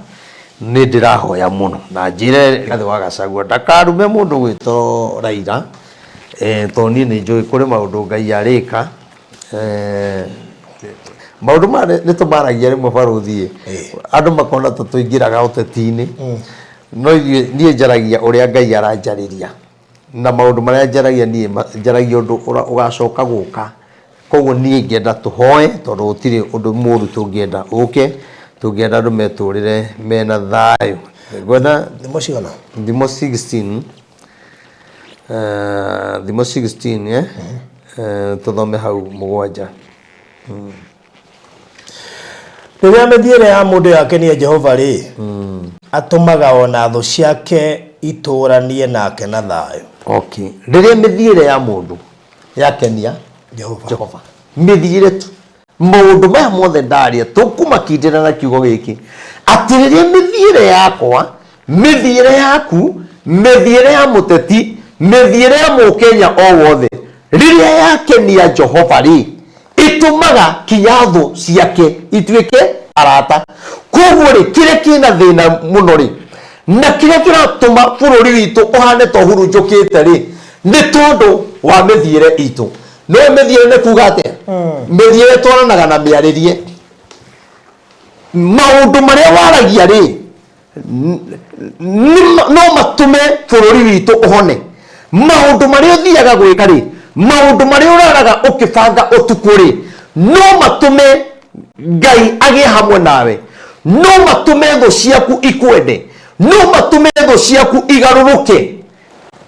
Nĩ ndĩrahoya mũno na njĩre Rigathĩ wa Gachagua ndakarume mũndũ gwĩtwo Raila, tondũ niĩ nĩ njũĩ kũrĩ maũndũ Ngai arĩka. Maũndũ maya nĩ tũmaragia rĩmwe barũthi ĩ, andũ makona ta tũingĩraga ũteti-inĩ, no ithuĩ niĩ njaragia ũrĩa Ngai aranjarĩria. Na maũndũ marĩa njaragia niĩ njaragia ũndũ ũgacoka gũka. Koguo niĩ ingĩenda tũhoe tondũ gũtirĩ ũndũ mũru tũngĩenda ũke, tũngĩenda andũ metũrĩre mena thayũ. Ngwenda Thimo cigana? Thimo 16, Thimo 16 eh, tũthome hau 7. Rĩrĩa mĩthiĩre ya mũndũ yakenia Jehova-rĩ, atũmaga o na thũ ciake itũũranie nake na thayũ. Okay. Rĩrĩa mĩthiĩre ya mũndũ yakenia Jehova. Jehova, mĩthiĩre tu, maũndũ maya mothe ndaria tũkũmakindĩra na kiugo gĩkĩ atĩ rĩrĩa mĩthiĩre yakwa, mĩthiĩre yaku, mĩthiĩre ya mũteti, mĩthiĩre ya mũkenya o wothe, rĩrĩa yakenia Jehova rĩ, ĩtũmaga kinya thũ ciake ituĩke arata. Koguo rĩ, kĩrĩa kĩna thĩna mũno rĩ, na kĩrĩa kĩratũma bũrũri witũ ũhane ta ũhurunjũkĩte rĩ, nĩ tondũ wa mĩthiĩre itũ. Nĩũĩ mĩthiĩre nĩ kuga atĩa? Mĩthiĩre ĩtwaranaga na mĩarĩrie. Maũndũ marĩa waragia rĩ, no matũme bũrũri witũ ũhone. Maũndũ marĩa ũthiaga gwĩka rĩ, maũndũ marĩa ũraraga ũkĩbanga ũtukũ rĩ, no matũme Ngai agĩe hamwe nawe, no matũme thũ ciaku ikwende, no matũme thũ ciaku igarũrũke.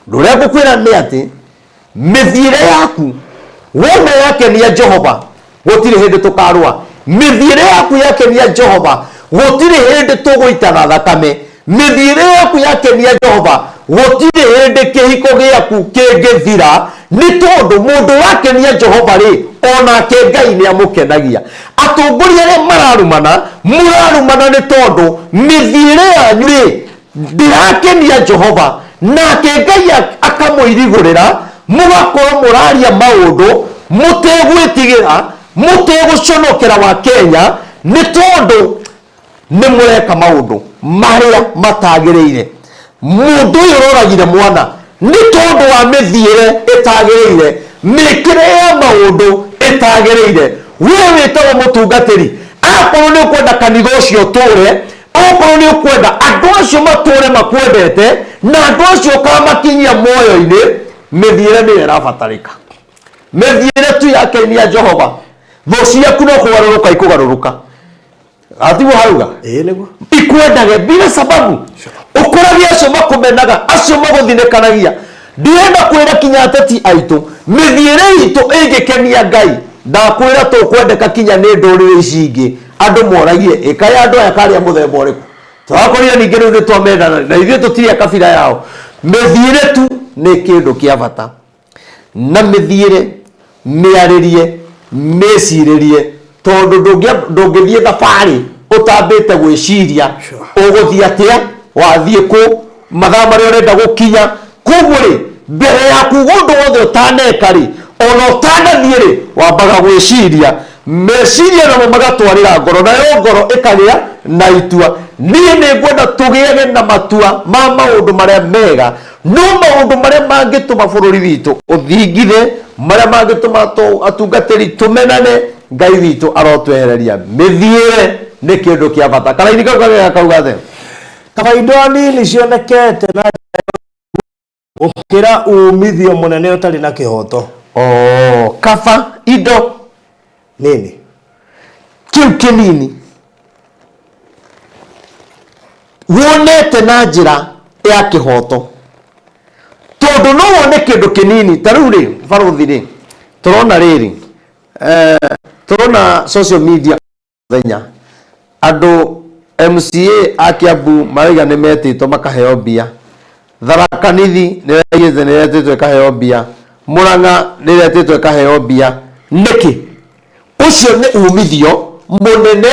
Ũndũ ũrĩa ngũkwĩra nĩ atĩ Mĩthiĩre yaku wona yakenia Jehova, gũtirĩ hĩndĩ tũkarũa. Mĩthiĩre yaku yakenia Jehova, gũtirĩ hĩndĩ tũgũitana thakame. Mĩthiĩre yaku yakenia Jehova, gũtirĩ hĩndĩ kĩhiko gĩaku kĩngĩthira, nĩ tondũ mũndũ wakenia Jehova-rĩ, o nake Ngai nĩ amũkenagia. Atongoria arĩa mararumana, mũrarumana nĩ tondũ mĩthiĩre yanyu-rĩ, Ndĩrakenia Jehova, nake Ngai akamũirigũrĩra, mũgakorwo mũraria maũndũ mũtegwĩtigĩra, mũtegũconokera wa Kenya, nĩ tondũ nĩ mũreka maũndũ marĩa matagĩrĩire. Mũndũ ũyũ ũroragire mwana nĩ tondũ wa mĩthiĩre ĩtagĩrĩire, mĩkĩre ya maũndũ ĩtagĩrĩire. We wĩtagwo mũtungatĩri, akorwo nĩ ũkwenda kanitha ũcio ũtũre, Okorwo nĩ ũkwenda andũ acio matũre makwendete na andũ acio ũkamakinyia muoyo-inĩ, mĩthiĩre nĩyo ĩrabatarĩka. Mĩthiĩre tu yakenia Jehova, thũ ciaku no kũgarũrũka ikũgarũrũka. Atiguo harauga? Ĩĩ nĩguo. Ikwendage bila sababu. Ũkorage acio makũmenaga, acio magũthinĩkanagia. Ndĩrenda kwĩra kinya ateti aitũ, mĩthiĩre itũ ĩngĩkenia Ngai, ndakwĩra tũkwendeka kinya nĩ ndũrĩrĩ ici ingĩ. Andũ moragie, ĩ kaĩ andũ aya karĩ a mũthemba ũrĩkũ? Tũrakorire ningĩ rĩu nĩ twamendana na ithuĩ tũtirĩ a kabira yao. Mĩthiĩre tu nĩ kĩndũ kĩa bata. Na mĩthiĩre, mĩarĩrie, mĩcirĩrie, tondũ ndũngĩthiĩ thabarĩ ũtambĩte gwĩciria ũgũthiĩ atĩa, wathiĩ kũ, mathaa marĩa ũrenda gũkinya. Koguo rĩ, mbere ya kuga ũndũ wothe ũtaneka rĩ, ona ũtanathiĩ rĩ, wambaga gwĩciria. Meciria namo magatwarĩra ngoro, nayo ngoro ĩkagĩa na itua. Niĩ nĩ ngwenda tũgĩage na matua ma maũndũ marĩa mega, no maũndũ marĩa mangĩtũma bũrũri witũ ũthingithe, marĩa mangĩtũma atungatĩri tũmenane, Ngai witũ arotwehereria. Mĩthiĩre nĩ kĩndũ kĩa bata. Karaini kau kagega kauga atĩa? Kaba indo nini cionekete na gũkĩra uumithio mũnene ũtarĩ na kĩhooto. Oh, kaba indo nini kĩu kĩnini wonete na njĩra ya kĩhooto, tondũ no wone kĩndũ kĩnini ta rĩu rĩ, barũthi rĩ, tũrona rĩrĩ, tũrona social media Mũthenya. Andũ MCA a Kiambu marauga nĩ metĩtwo makaheo mbia. Tharaka Nithi nĩ ĩraugĩte nĩ ĩretĩtwo ĩkaheo mbia. Murang'a nĩ ĩretĩtwo ĩkaheo mbia. Nĩkĩ? Ũcio nĩ umithio mũnene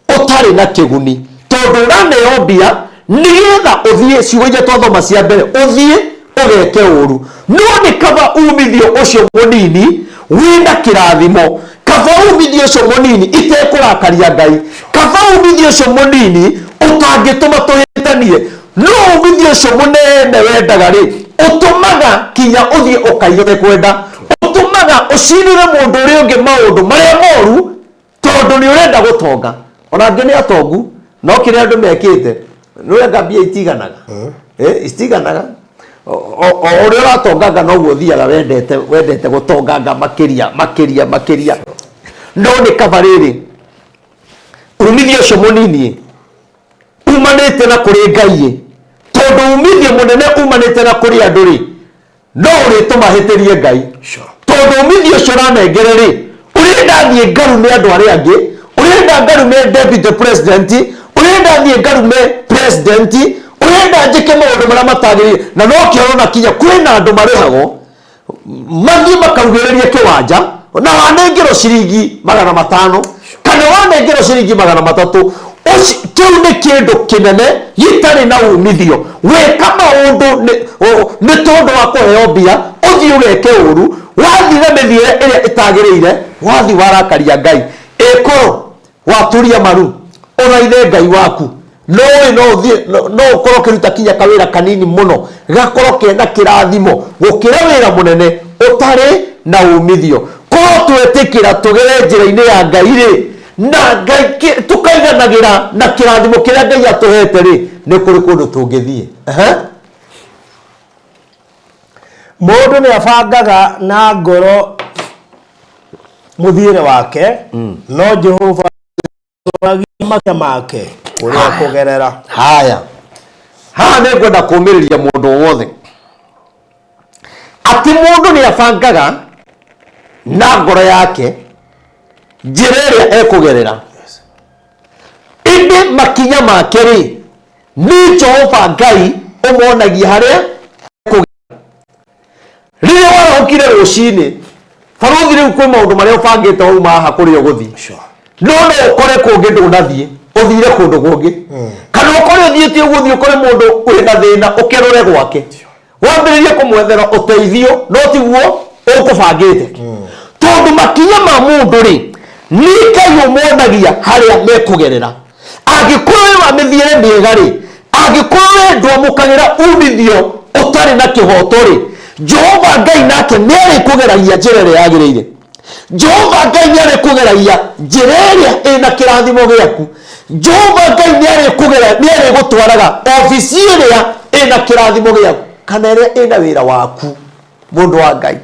ũtarĩ na kĩguni, tondũ ũraneo mbia nĩgetha ũthiĩ, ciugo iria twathoma cia mbere, ũthiĩ ũgeke ũru. No nĩ kaba umithio ũcio mũnini wĩna kĩrathimo, kaba umithio ũcio mũnini itekũrakaria Ngai, kaba umithio ũcio mũnini Ũtangĩtũma tũhĩtanie, no umithio ũcio mũnene wendaga rĩ, ũtũmaga kinya ũthiĩ ũkaiye ũtekwenda, ũtũmaga ũcinĩre mũndũ ũrĩa ũngĩ maũndũ marĩa moru tondũ nĩ ũrenda gũtonga. Ona angĩ nĩ atongu, no kĩrĩa andũ mekĩte nĩ ũrenda mbia itiganaga, itiganaga. O ũrĩa ũratonganga noguo ũthiaga wendete wendete gũtonganga makĩria makĩria makĩria. No nĩ kaba rĩrĩ, umithio ũcio mũnini umanĩte na kũrĩ Ngai, tondũ umithio mũnene umanĩte na kũrĩ andũ rĩ, no ũrĩtũma hĩtĩrie Ngai. Tondũ umithio ũcio ũranengere rĩ, ũrenda thiĩ ngarume andũ arĩa angĩ, ũrenda ngarume deputy president, ũrenda thiĩ ngarume president, ũrenda njĩke maũndũ marĩa matagĩrĩire. Na nokĩo ũrona kinya kwĩna andũ marĩhagwo mathiĩ makaugĩrĩrie kĩwanja, na wanengerwo ciringi 500 kana wanengerwo ciringi 300. Kĩu nĩ kĩndũ kĩnene gĩtarĩ na umithio. Wĩka maũndũ nĩ tondũ wa kũheo mbia, ũthiĩ ũgeke ũru, wathiĩ na mĩthiĩre ĩrĩa ĩtagĩrĩire, wathiĩ warakaria Ngai. Ĩkorwo waturia maru ũthaithe Ngai waku, no ũĩ no ũthiĩ no ũkorwo ũkĩruta kinya kawĩra kanini mũno gakorwo kena kĩrathimo gũkĩra wĩra mũnene ũtarĩ na umithio. Korwo twetĩkĩra tũgere njĩra-inĩ ya Ngai rĩ, na Ngai tũkaiganagĩra na kĩrathimo kĩrĩa Ngai atũhete rĩ, nĩ kũrĩ kũndũ tũngĩthiĩ. Mũndũ nĩ abangaga na ngoro mũthiĩre wake, no Jehova acoragia makinya make ũrĩa kũgerera. Haya, haha nĩ ngwenda kũmĩrĩria mũndũ o wothe atĩ mũndũ nĩ abangaga na ngoro yake njĩra ĩrĩa ekũgerera, ĩndĩ makinya make rĩ, nĩ Jehova Ngai ũmonagia harĩa ekũgerera. Rĩrĩa warahũkire rũcinĩ, barũthi, rĩu kwĩ maũndũ marĩa ũbangĩte wauma haha kũrĩa ũgũthiĩ, no no ũkore kũngĩ ndũnathiĩ, ũthire kũndũ kũngĩ, kana ũkore ũthiĩte ũgũthiĩ ũkore mũndũ wĩna thĩna, ũkerũre gwake, wambĩrĩrie kũmwethera ũteithio, no tiguo ũkũbangĩte, tondũ makinya ma mũndũ rĩ, nĩ Ngai ũmonagia harĩa mekũgerera. Angĩkorwo wĩ wa mĩthiĩre mĩega rĩ, angĩkorwo we ndwamũkagĩra umithio ũtarĩ na kĩhoto rĩ, Jehova Ngai nake nĩ arĩkũgeragia njĩra ĩrĩa yagĩrĩire. Jehova Ngai nĩ arĩkũgeragia njĩra ĩrĩa ĩna kĩrathimo gĩaku. Jehova Ngai nĩ arĩkũgera, nĩ arĩgũtwaraga obici ĩrĩa ĩna kĩrathimo gĩaku kana ĩrĩa ĩna wĩra waku. Mũndũ wa Ngai,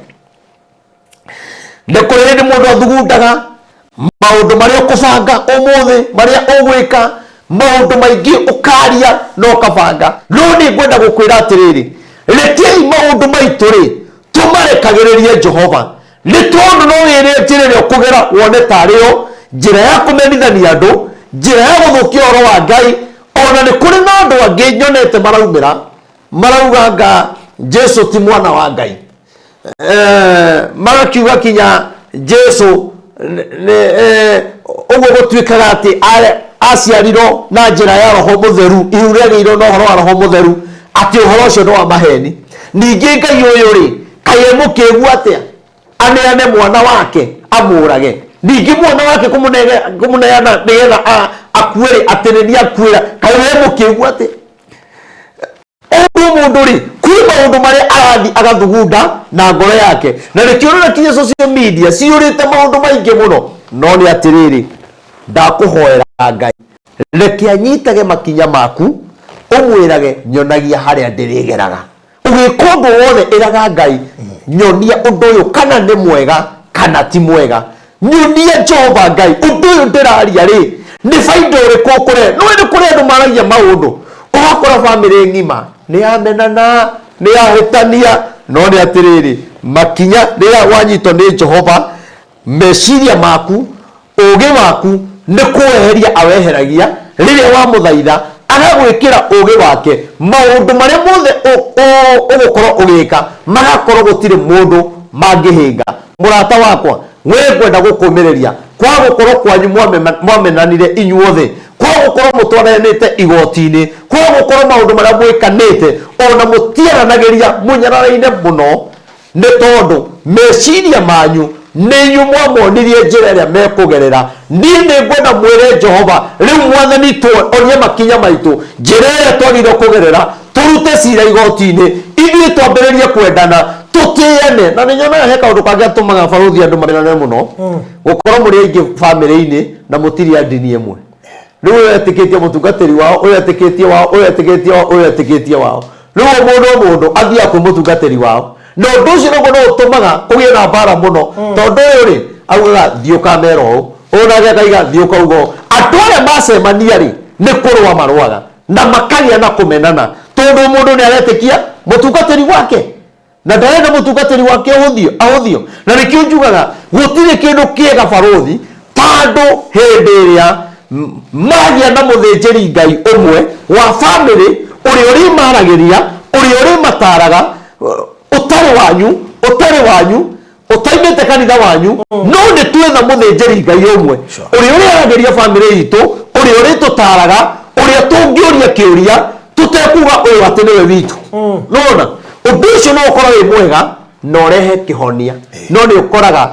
nĩ kũrĩ hĩndĩ mũndũ athugundaga maũndũ marĩa ũkũbanga ũmũthĩ, marĩa ũgwĩka, maũndũ maingĩ ũkaria na ũkabanga. No nĩ ngwenda gũkwĩra atĩrĩrĩ, rekei maũndũ maitũ rĩ, tũmarekagĩrĩrie Jehova, nĩ tondũ no wĩrĩ njĩra ĩrĩa ũkũgera wone tarĩ yo njĩra ya kũmenithania andũ, njĩra ya gũthũkia ũhoro wa Ngai. Ona nĩ kũrĩ na andũ angĩ nyonete maraumĩra marauga nga Jesu ti mwana wa Ngai, magakiuga kinya Jesu ũguo gũtuĩkaga atĩ aciarirwo na njĩra ya Roho Mũtheru, ihu rĩagĩirwo na ũhoro wa Roho Mũtheru, atĩ ũhoro ũcio nĩ wa maheni. Ningĩ Ngai ũyũ rĩ, kaĩ e mũkĩgu atĩa aneane mwana wake amũrage? Ningĩ mwana wake kũmũneana nĩgetha akue rĩ, atĩ nĩ niĩ akuĩra, kaĩ we mũkĩgu atĩa? Ũguo mũndũ rĩ, kwĩ maũndũ marĩa arathi agathugunda na ngoro yake, na nĩkĩo ũrona kinya social media ciyũrĩte maũndũ maingĩ mũno. No nĩ atĩrĩrĩ, ndakũhoera Ngai, reke anyitage makinya maku, ũmwĩrage nyonagia harĩa ndĩrĩgeraga. Ũgĩka ũndũ wothe, ĩraga Ngai, nyonia ũndũ ũyũ kana nĩ mwega kana ti mwega. Nyonia Jehova Ngai ũndũ ũyũ ndĩraria rĩ, nĩ baida ũrĩkũ ũkũrehe. Nĩũĩ nĩ kũrĩ andũ maragia maũndũ, ũgakora bamĩrĩ ng'ima nĩ yamenana, nĩ yahĩtania. No nĩ atĩrĩrĩ, makinya rĩrĩa wanyitwo nĩ Jehova, meciria maku, ũgĩ waku nĩ kũweheria aweheragia. Rĩrĩa wamũthaitha, agagwĩkĩra ũgĩ wake, maũndũ marĩa mothe ũgũkorwo ũgĩka magakorwo gũtirĩ mũndũ mangĩhĩnga. Mũrata wakwa, we ngwenda gũkũmĩrĩria kwa gũkorwo kwanyu mwamenanire inyuothe, kwa gũkorwo mũtwaranĩte igoti-inĩ, kwa gũkorwo maũndũ marĩa mwĩkanĩte ona mũtiaranagĩria, mũnyararaine mũno, nĩ tondũ meciria manyu Nĩ inyuĩ mwamonirie njĩra ĩrĩa mekũgerera. Niĩ nĩ ngwenda mwĩre Jehova, rĩu Mwathani tuonie makinya maitũ, njĩra ĩrĩa twagĩrĩirwo kũgerera, tũrute cira igoti-inĩ, ithuĩ twambĩrĩrie kwendana, tũtĩane. Na nĩ nyonaga he kaũndũ kangĩ gatũmaga barũthi andũ mamenane mũno, gũkorwo mũrĩ aingĩ bamĩrĩ-inĩ na mũtirĩ a ndini ĩmwe. Rĩu ũyũ etĩkĩtie mũtungatĩri wao, ũyũ etĩkĩtie wao, ũyũ etĩkĩtie wao, ũyũ etĩkĩtie wao. Rĩu o mũndũ o mũndũ athiaga kwĩ mũtungatĩri wao. Na ũndũ ũcio naguo no ũtũmaga kũgĩe na mbara mũno, tondũ ũyũ rĩ augaga thiĩ ũkamera ũũ, ũyũ nake akaiga thiĩ ũkauga ũũ. Andũ arĩa macemania rĩ nĩ kũrũa marũaga na makagĩa na kũmenana, tondũ mũndũ nĩ aretĩkia mũtungatĩri wake na ndarenda mũtungatĩri wake ahũthio ahũthio. Na nĩkĩo njugaga gũtirĩ kĩndũ kĩega barũthi ta andũ hĩndĩ ĩrĩa magĩa na mũthĩnjĩri Ngai ũmwe wa bamĩrĩ ũrĩa ũrĩmaragĩria, ũrĩa ũrĩmataraga, ũtarĩ wanyu, ũtarĩ wanyu, ũtaimĩte kanitha wanyu, no nĩ twetha mũthĩnjĩri Ngai ũmwe ũrĩa ũrĩaragĩria bamĩrĩ itũ, ũrĩa ũrĩtũtaraga, ũrĩa tũngĩũria kĩũria tũtekuga ũyũ atĩ nĩwe witũ. Nĩwona ũndũ ũcio no ũkorwo wĩ mwega na ũrehe kĩhonia, no nĩ ũkoraga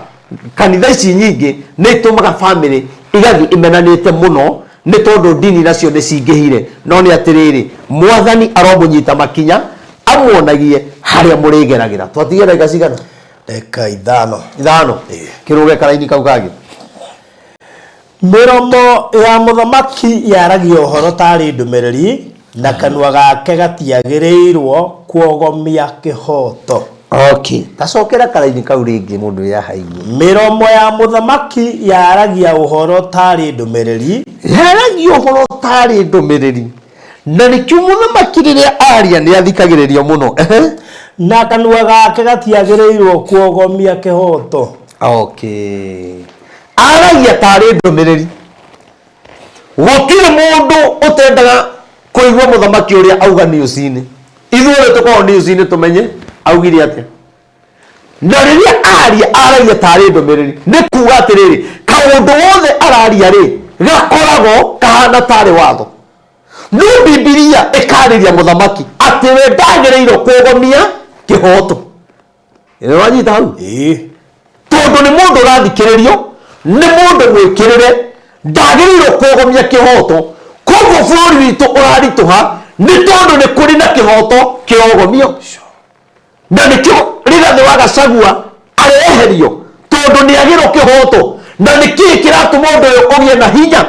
kanitha ici nyingĩ nĩ itũmaga bamĩrĩ igathiĩ imenanĩte mũno nĩ tondũ ndini nacio nĩ cingĩhire. No nĩ atĩrĩrĩ, Mwathani aromũnyita makinya amuonagie harĩa mũrĩgeragĩra. Twatigia ndagĩka cigana? Ndagĩka ithano. Ithano. Ĩĩ. Kĩrũge karaini kau kangĩ. Mĩromo ya mũthamaki yaragia ũhoro taarĩ ndũmĩrĩri, na kanua gake gatiagĩrĩirwo kuogomia kĩhooto. Okay. Tacokera karaini kau rĩngĩ mũndũ ũrĩa ahaigue. Mĩromo ya mũthamaki yaragia ũhoro taarĩ ndũmĩrĩri. Yaragia ũhoro taarĩ ndũmĩrĩri. Na nĩkĩo mũthamaki rĩrĩa aria nĩ athikagĩrĩrio mũno. Ehe. Na kanua gake gatiagĩrĩirwo kuogomia kĩhooto. Okay. Aragia tarĩ ndũmĩrĩri. Gũtirĩ mũndũ ũtendaga kũigua mũthamaki ũrĩa auga news-inĩ. Ithuothe tũkoragwo news-inĩ tũmenye augire atĩa. Na rĩrĩa aria aragia tarĩ ndũmĩrĩri. Nĩ kuga atĩrĩrĩ, kaũndũ wothe araria rĩ, gakoragwo kahana tarĩ watho. No Bibilia ĩkarĩria mũthamaki atĩ we ndagĩrĩirwo kũgomia kĩhoto. Nĩ wanyita hau? Ĩĩ. Tondũ nĩ mũndũ ũrathikĩrĩrio, nĩ mũndũ mwĩkĩrĩre, ndagĩrĩirwo kũgomia kĩhoto. Koguo bũrũri witũ ũraritũha nĩ tondũ nĩ kũrĩ na kĩhoto kĩrogomio. Na nĩkĩo Rigathĩ wa Gachagua areherio tondũ nĩ agĩrwo kĩhoto. Na nĩkĩĩ kĩratũma ũndũ ũyũ ũgĩe na hinya?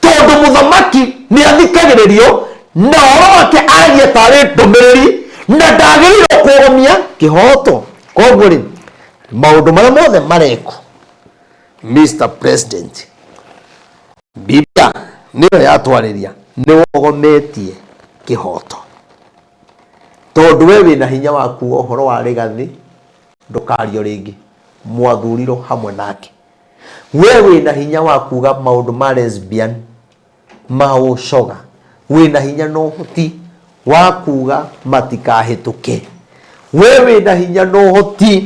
Tondũ mũthamaki nĩ athikagĩrĩrio na ũhoro wake aragia tarĩ ndũmĩrĩri na ndagĩrĩirwo kũgomia kĩhoto. Koguo rĩ, maũndũ marĩa mothe marekwo, Mr President, Biblia nĩyo yatwarĩria, nĩ wogometie kĩhoto. Tondũ we wĩna hinya wa kuga ũhoro wa Rigathĩ ndũkario rĩngĩ, mwathurirwo hamwe nake. We wĩna hinya wa kuga maũndũ ma lesbian, ma ũcoga, wĩna hinya na ũhoti wa kuga matikahĩtũke. We wĩna hinya na ũhoti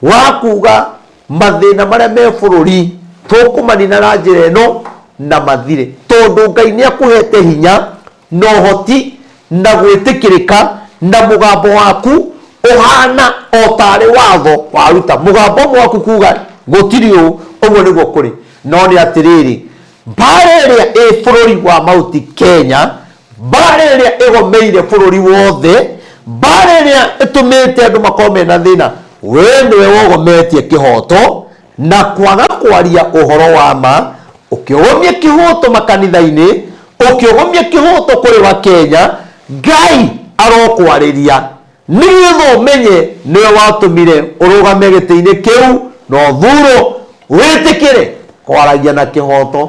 wa kuga mathĩna marĩa me bũrũri tũkũmanina na njĩra ĩno na mathire, tondũ Ngai nĩ akũhete hinya na ũhoti na gwĩtĩkĩrĩka, na mũgambo waku ũhana o tarĩ watho waruta mũgambo ũmwe waku kuga gũtirĩ ũũ, ũguo nĩguo kũrĩ. No nĩ atĩrĩrĩ, mbara ĩrĩa ĩ bũrũri wa Mount Kenya, mbara ĩrĩa ĩgomeire bũrũri wothe, mbara ĩrĩa ĩtũmĩte andũ makorwo mena thĩna, we nĩwe wogometie kĩhoto na kwaga kwaria ũhoro wa ma, ũkĩogomia kĩhoto makanitha-inĩ, ũkĩogomia kĩhoto kũrĩ Wakenya. Ngai arokwarĩria nĩgetha ũmenye nĩwe watũmire ũrũgame gĩtĩ-inĩ kĩu na ũthurwo, wĩtĩkĩre kwaragia na kĩhoto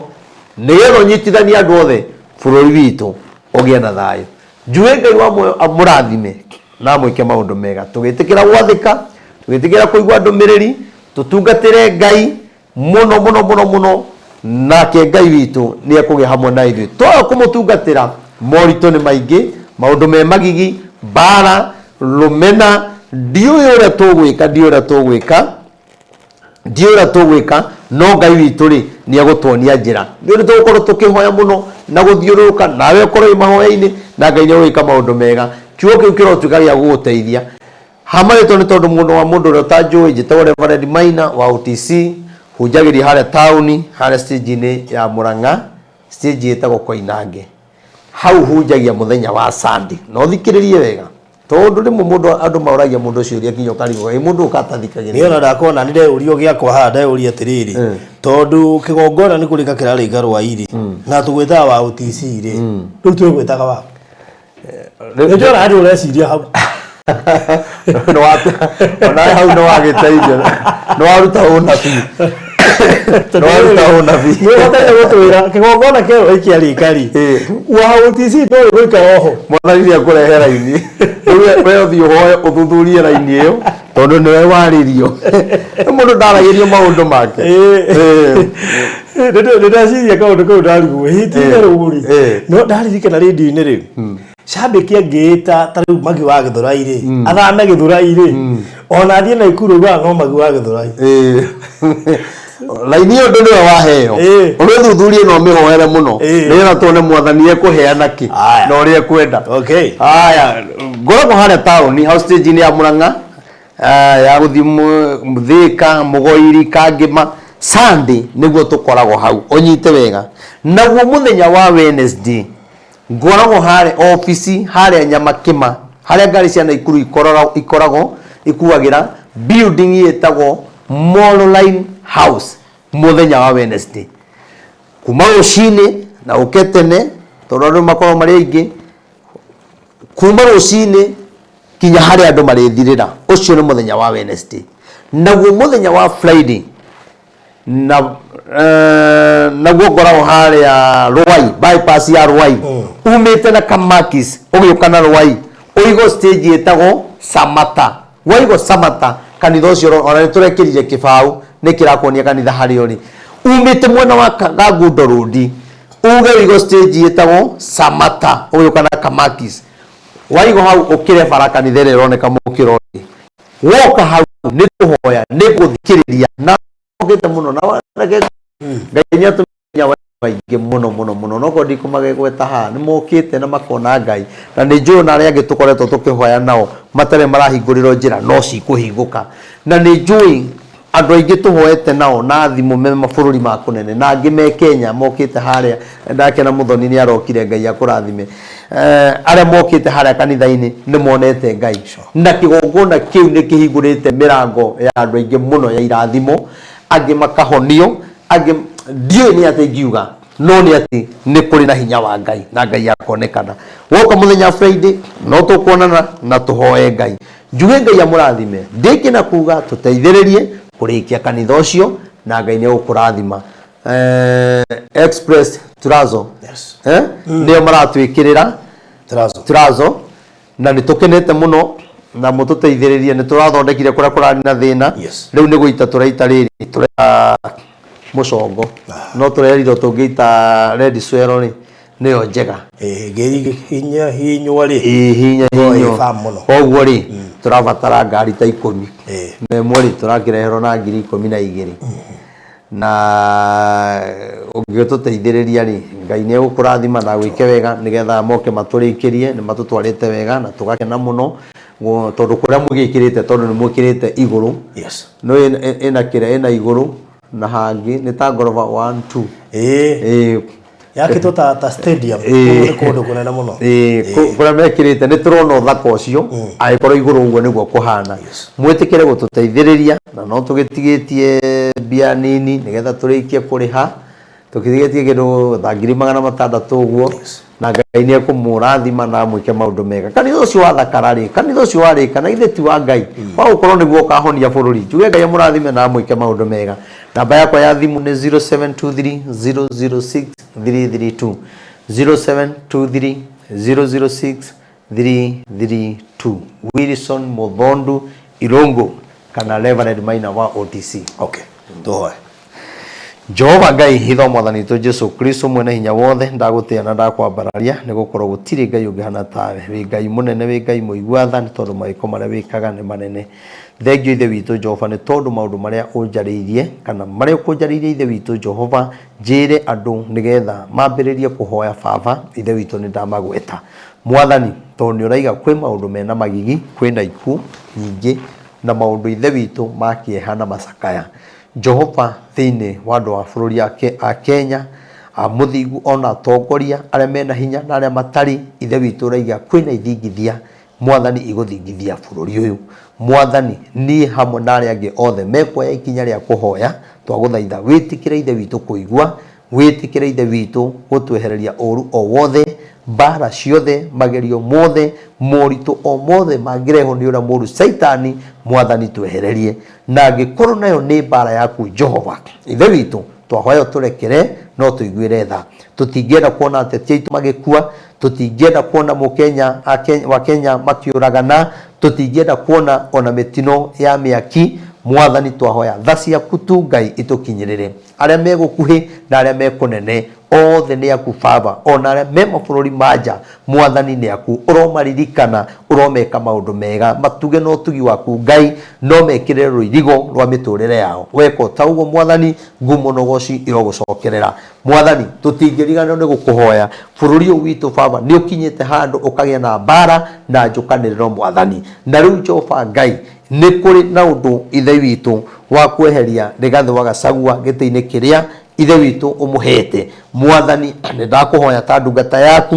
nĩgetha ũnyitithanie andũ othe, bũrũri witũ ũgĩe na thayũ. Njuĩ Ngai wa muoyo amũrathime na amwĩke maũndũ mega. Tũgĩtĩkĩra gwathĩka, tũgĩtĩkĩra kũigua ndũmĩrĩri, tũtungatĩre Ngai mũno mũno mũno mũno, nake Ngai witũ nĩ ekũgĩa hamwe na ithuĩ. Twaga kũmũtungatĩra, moritũ nĩ maingĩ, maũndũ me magigi, mbara, rũmena, ndiũĩ ũrĩa tũgwĩka, ndiũĩ ũrĩa tũgwĩka, ndiũĩ ũrĩa tũgwĩka, no Ngai witũ rĩ, nĩ egũtuonia njĩra. Nĩ ũndũ tũgũkorwo tũkĩhoya mũno na gũthiũrũrũka, nawe ũkorwo wĩ mahoya-inĩ, na Ngai nĩ egwĩka maũndũ mega. Kiugo kĩu kĩrotuĩka gĩa gũgũteithia. Hamarĩtwo nĩ tondũ mũndũ wa mũndũ ũrĩa ũtanjũĩ, njĩtagwo Reverend Maina wa OTC, hunjagĩria harĩa taũni, harĩa stage-inĩ ya Mũrang'a, stage ĩtagwo Koinange. Hau hunjagia mũthenya wa Sunday. Na ũthikĩrĩrie wega, tondũ rĩmwe mũndũ andũ maũragia mũndũ ũcio ũrĩa nginya ũkarigwo, ĩ mũndũ ũka atathikagĩrĩria. Niĩ ona ndakona nĩ ndeyũria gĩakwa haha ndeyũria atĩrĩrĩ, tondũ kĩgongona nĩ kũrĩka kĩrarĩka rwai-rĩ, na tũgwĩtaga wa OTC rĩ, rĩu twĩgwĩtaga wa? Nĩnjũra handũ ũreciria hau. Onawe hau nĩ wagĩteithio, nĩ waruta ũnabii, nĩ waruta ũnabii. Nĩ ũbataire gũtwĩra kĩgongona kĩa rwai kĩarĩka rĩ, wa OTC no gũikara oho. Mwathani nĩ ekũrehe raini. Rĩu we ũthiĩ ũhoe ũthuthurie raini ĩyo, tondũ nĩwe warĩrio. Mũndũ ndaragĩrio maũndũ make. Nĩ ndeciria kaũndũ kau ndarigwo ĩ ti itherũ rĩ, no ndaririkana rĩndiũ-inĩ rĩ, cambĩki angĩĩta ta rĩu Magi wa Gĩthũrai rĩ, athame Gĩthũrai rĩ, ona athiĩ Naikuru augaga no Magi wa Gĩthũrai. Raini ĩyo ndũ nĩwe waheo, ũmĩthuthurie na ũmĩhoere mũno, nĩgetha tuone Mwathani ekũheana kĩ na ũrĩa ekwenda. Haya, ngoragwo harĩa taũni hau stage-inĩ ya Mũrang'a, ya gũthiĩ Thĩka, Mũgoiri, Kangĩma. Sunday nĩguo tũkoragwo hau, ũnyite wega. Naguo mũthenya wa Wednesday ngoragwo harĩa obici harĩa Nyamakĩma, harĩa ngari cia Naikuru ikoragwo ikuagĩra, building ĩtagwo Mall Line House, mũthenya wa Wednesday kuma rũcinĩ, na ũke tene tondũ andũ makoragwo marĩ aingĩ, kuma rũcinĩ kinya harĩa andũ marĩthirĩra. Ũcio nĩ mũthenya wa Wednesday. Naguo mũthenya wa Friday na naguo ngoragwo harĩa Rwai, bypass ya Rwai, umĩte na Kamakis ũgĩũka na Rwai, ũigo stage ĩtagwo Samata. Waigo Samata, kanitha ũcio ona nĩ tũrekĩrire kĩbaũ nĩ kĩrakuonia kanitha harĩa ũrĩ. Umĩte mwena wa Kangundo Road, uge ũigo stage ĩtagwo Samata ũgĩũka na Kamakis. Waigo hau ũkĩre bara kanitha ĩrĩa ĩroneka mũkĩra ũrĩ. Woka hau nĩ kũhoya, nĩ gũthikĩrĩria, na okĩte mũno na reke Ngai nĩ atũmenya maingĩ mũno mũno mũno, no korwo ndikũmagweta haha, nĩ mokĩte na makona Ngai, na nĩ njũĩ ona arĩa angĩ tũkoretwo tũkĩhoya nao matarĩ marahingũrĩrwo njĩra no cikũhingũka, na nĩ njũĩ andũ aingĩ tũhoete nao na thimũ me mabũrũri ma kũnene na angĩ me Kenya mokĩte harĩa. Ndakena Mũthoni nĩ arokire, Ngai akũrathime. Arĩa mokĩte harĩa kanitha-inĩ nĩ monete Ngai, na kĩgongona kĩu nĩ kĩhingũrĩte mĩrango ya andũ aingĩ mũno ya irathimo, angĩ makahonio, angĩ ndiũĩ nĩ atĩ ingiuga, no nĩ atĩ nĩ kũrĩ na hinya wa Ngai na Ngai akonekana. Woka mũthenya wa Friday no tũkuonana na tũhoe Ngai. Njuge Ngai amũrathime, ndĩkie na kuga tũteithĩrĩrie kũrĩkia kanitha ũcio na Ngai nĩ egũkũrathima. Express Turazo. Yes. Nĩo maratwĩkĩrĩra Turazo. Turazo, na nĩ tũkenete mũno na mũtũteithĩrĩrie, nĩ tũrathondekire kũrĩa kũrarĩ na thĩna. Rĩu nĩ gũita tũraita rĩrĩ, tũraita mũcongo, no tũrerirwo tũngĩita red swell rĩ, nĩyo njega. Ĩngĩ hinya hinywo rĩ, Ĩ, hinya no hinywo. ĩ firm mũno. Koguo rĩ, tũrabatara ngari ta 10, na ĩmwe rĩ, tũrakĩreherwo na ngiri 12, na ũngĩtũteithĩrĩria rĩ, Ngai nĩ egũkũrathima na agwĩke wega, nĩgetha moke matũrĩkĩrie. Nĩ matũtwarĩte wega na tũgakena mũno, tondũ kũrĩa mũgĩkĩrĩte, tondũ nĩ mwĩkĩrĩte igũrũ. No ĩna kĩrĩa ĩna igũrũ na hangĩ nĩ ta ngoroba 1 2. Yakĩtwo ta stadium. Kũu nĩ kũndũ kũnene mũno. Kũrĩa mekĩrĩte nĩ tũrona ũthaka ũcio, angĩkorwo igũrũ ũguo nĩguo kũhana. Mwĩtĩkĩre gũtũteithĩrĩria, na no tũgĩtigĩtie mbia nini nĩgetha tũrĩkie kũrĩha, tũgĩtigĩtie kĩndũ ta 600,000 ũguo, na Ngai nĩ ekũmũrathima na amwĩke maũndũ mega. Kanitha ũcio wathakara rĩ, kanitha ũcio warĩka, na githĩ ti wa Ngai wa gũkorwo nĩguo ũkahonia bũrũri? Njuge Ngai amũrathime na amwĩke maũndũ mega. Namba yakwa ya thimũ nĩ 0723 006 332, 0723 006 332. Wilson Muthondu Irungu kana Reverend Maina wa OTC. Okay, tũhoe. Jehova Ngai hitho mwathani witũ Jesu Kristo mwene hinya wothe, ndagũtĩĩa na ndakwambararia, nĩ gũkorwo gũtirĩ Ngai ũngĩhana tawe. Wĩ Ngai mũnene, wĩ Ngai mũigua tha, nĩ tondũ mawĩko marĩa wĩkaga nĩ manene. Thengio Ithe witũ Jehova, nĩ tondũ maũndũ marĩa ũnjarĩirie, kana marĩa ũkũnjarĩirie Ithe witũ Jehova, njĩre andũ nĩgetha mambĩrĩrie kũhoya Baba Ithe witũ, nĩ ndamagweta. Mwathani, tondũ nĩ ũraiga kwĩ maũndũ mena magigi, kwĩna ikuũ nyingĩ na maũndũ Ithe witũ ma kĩeha na macakaya. Jehova thĩinĩ wa andũ a bũrũri a Kenya, a mũthingu ona atongoria arĩa mena hinya na arĩa matarĩ, Ithe witũ ũraiga kwĩna ithingithia Mwathani igũthingithia bũrũri ũyũ. Mwathani, niĩ hamwe na arĩa angĩ othe mekuoya ikinya rĩa kũhoya, twagũthaitha wĩtĩkĩre Ithe witũ kũigua, wĩtĩkĩre Ithe witũ gũtwehereria ũũru o wothe, mbaara ciothe, magerio mothe, moritũ o mothe mangĩrehwo nĩ ũrĩa mũũru Caitani, Mwathani twehererie. Na angĩkorwo nayo nĩ mbaara yaku Jehova, Ithe witũ, twahoya ũtũrekere na ũtũiguĩre tha. Tũtingĩenda kuona ateti aitũ magĩkua, tũtingĩenda kuona mũkenya wa Kenya makĩũragana, tũtingĩenda kuona ona mĩtino ya mĩaki. Mwathani twahoya tha ciaku tu Ngai itũkinyĩrĩre. Arĩa me gũkuhĩ na arĩa me kũnene othe nĩ aku Baba, ona arĩa me mabũrũri ma nja Mwathani nĩ aku. Ũromaririkana, ũromeka maũndũ mega, matuge na ũtugi waku Ngai, no mekĩrĩre rũirigo rwa mĩtũrĩre yao. Weka o ta ũguo Mwathani, ngumo na ũgoci irogũcokerera. Mwathani, tũtingĩriganĩrwo nĩ gũkũhoya. Bũrũri ũyũ witũ Baba nĩ ũkinyĩte handũ ũkagĩa na mbara na njũkanĩrĩro Mwathani. Na rĩu Jehova Ngai, nĩ kũrĩ na ũndũ Ithe witũ wa kweheria Rigathĩ wa Gachagua gĩtĩ-inĩ kĩrĩa Ithe witũ ũmũhete. Mwathani, nĩ ndakũhoya ta ndungata yaku,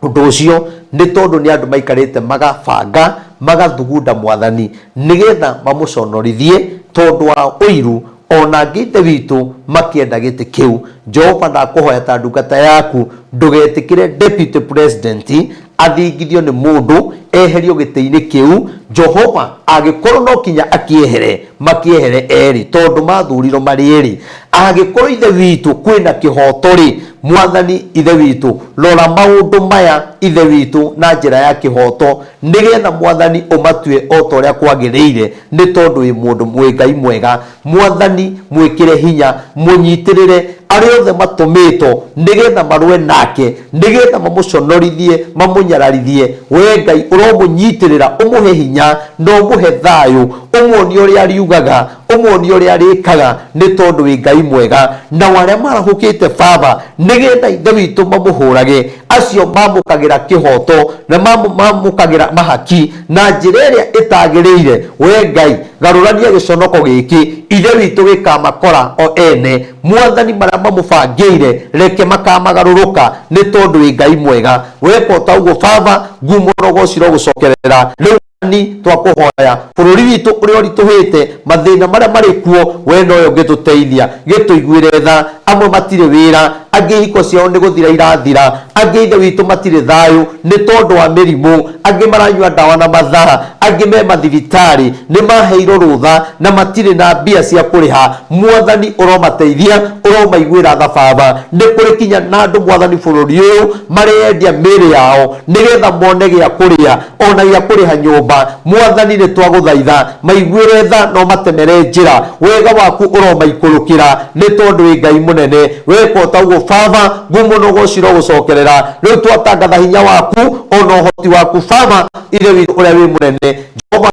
ũndũ ũcio nĩ tondũ nĩ andũ maikarĩte magabanga magathugunda Mwathani nĩgetha mamũconorithie tondũ wa ũiru ona angĩ Ithe witũ makĩenda gĩtĩ kĩu. Jehova ndakũhoya ta ndungata yaku ndũgetĩkĩre deputy president athingithio nĩ mũndũ eherio gĩtĩ-inĩ kĩu. Jehova angĩkorwo no kinya akĩehere makĩehere erĩ tondũ mathurirwo marĩ erĩ. Angĩkorwo Ithe witũ kwĩna kĩhoto-rĩ, Mwathani Ithe witũ, rora maũndũ maya Ithe witũ na njĩra ya kĩhoto, nĩgetha Mwathani ũmatue o ta ũrĩa kwagĩrĩire, nĩ tondũ wĩ mũndũ wĩ Ngai mwega. Mwathani mwĩkĩre hinya, mũnyitĩrĩre arĩa othe matũmĩtwo nĩgetha marũe nake, nĩgetha mamũconorithie, mamũnyararithie. Wee Ngai ũromũnyitĩrĩra, ũmũhe hinya na ũmũhe thayũ, ũmuonie ũrĩa ariugaga, ũmuonie ũrĩa arĩkaga, nĩ tondũ wĩ Ngai mwega. Nao arĩa marahũkĩte Baba, nĩgetha Ithe witũ mamũhũrage, acio mamũkagĩra kĩhoto na mamũkagĩra mahaki na njĩra ĩrĩa ĩtagĩrĩire, wee Ngai, garũrania gĩconoko gĩkĩ, Ithe witũ gĩkamakora o ene. Mwathani, marĩa mamũbangĩire, reke makamagarũrũka, nĩ tondũ wĩ Ngai mwega. Weka o ta ũguo Baba, ngumo na ũgooci irogũcokerera. Rĩu Mwathani, twakũhoya, bũrũri witũ ũrĩa ũritũhĩte, mathĩna marĩa marĩ kuo, we nowe ũngĩtũteithia. Gĩtũiguĩre tha. Amwe matirĩ wĩra, angĩ ihiko ciao nĩ gũthira irathira, angĩ Ithe witũ matirĩ thayũ nĩ tondũ wa mĩrimũ, angĩ maranyua ndawa na mathaa, angĩ me mathibitarĩ, nĩ maheirwo rũtha na matirĩ na mbia cia kũrĩha. Mwathani ũromateithia, ũromaiguĩra tha Baba. Nĩ kũrĩ kinya na andũ Mwathani bũrũri ũyũ mareyendia mĩĩrĩ yao nĩgetha mone gĩa kũrĩa ona gĩa kũrĩha nyũmba. Mwathani nĩ twagũthaitha, maiguĩre tha na ũmatemere njĩra. Wega waku ũromaikũrũkĩra nĩ tondũ wĩ Ngai mũnene. Weka o ta ũguo Baba, ngumo na ũgooci irogũcokerera. Rĩu twatangatha hinya waku ona ũhoti waku Baba, Ithe witũ ũrĩa wĩ mũnene. Jehova,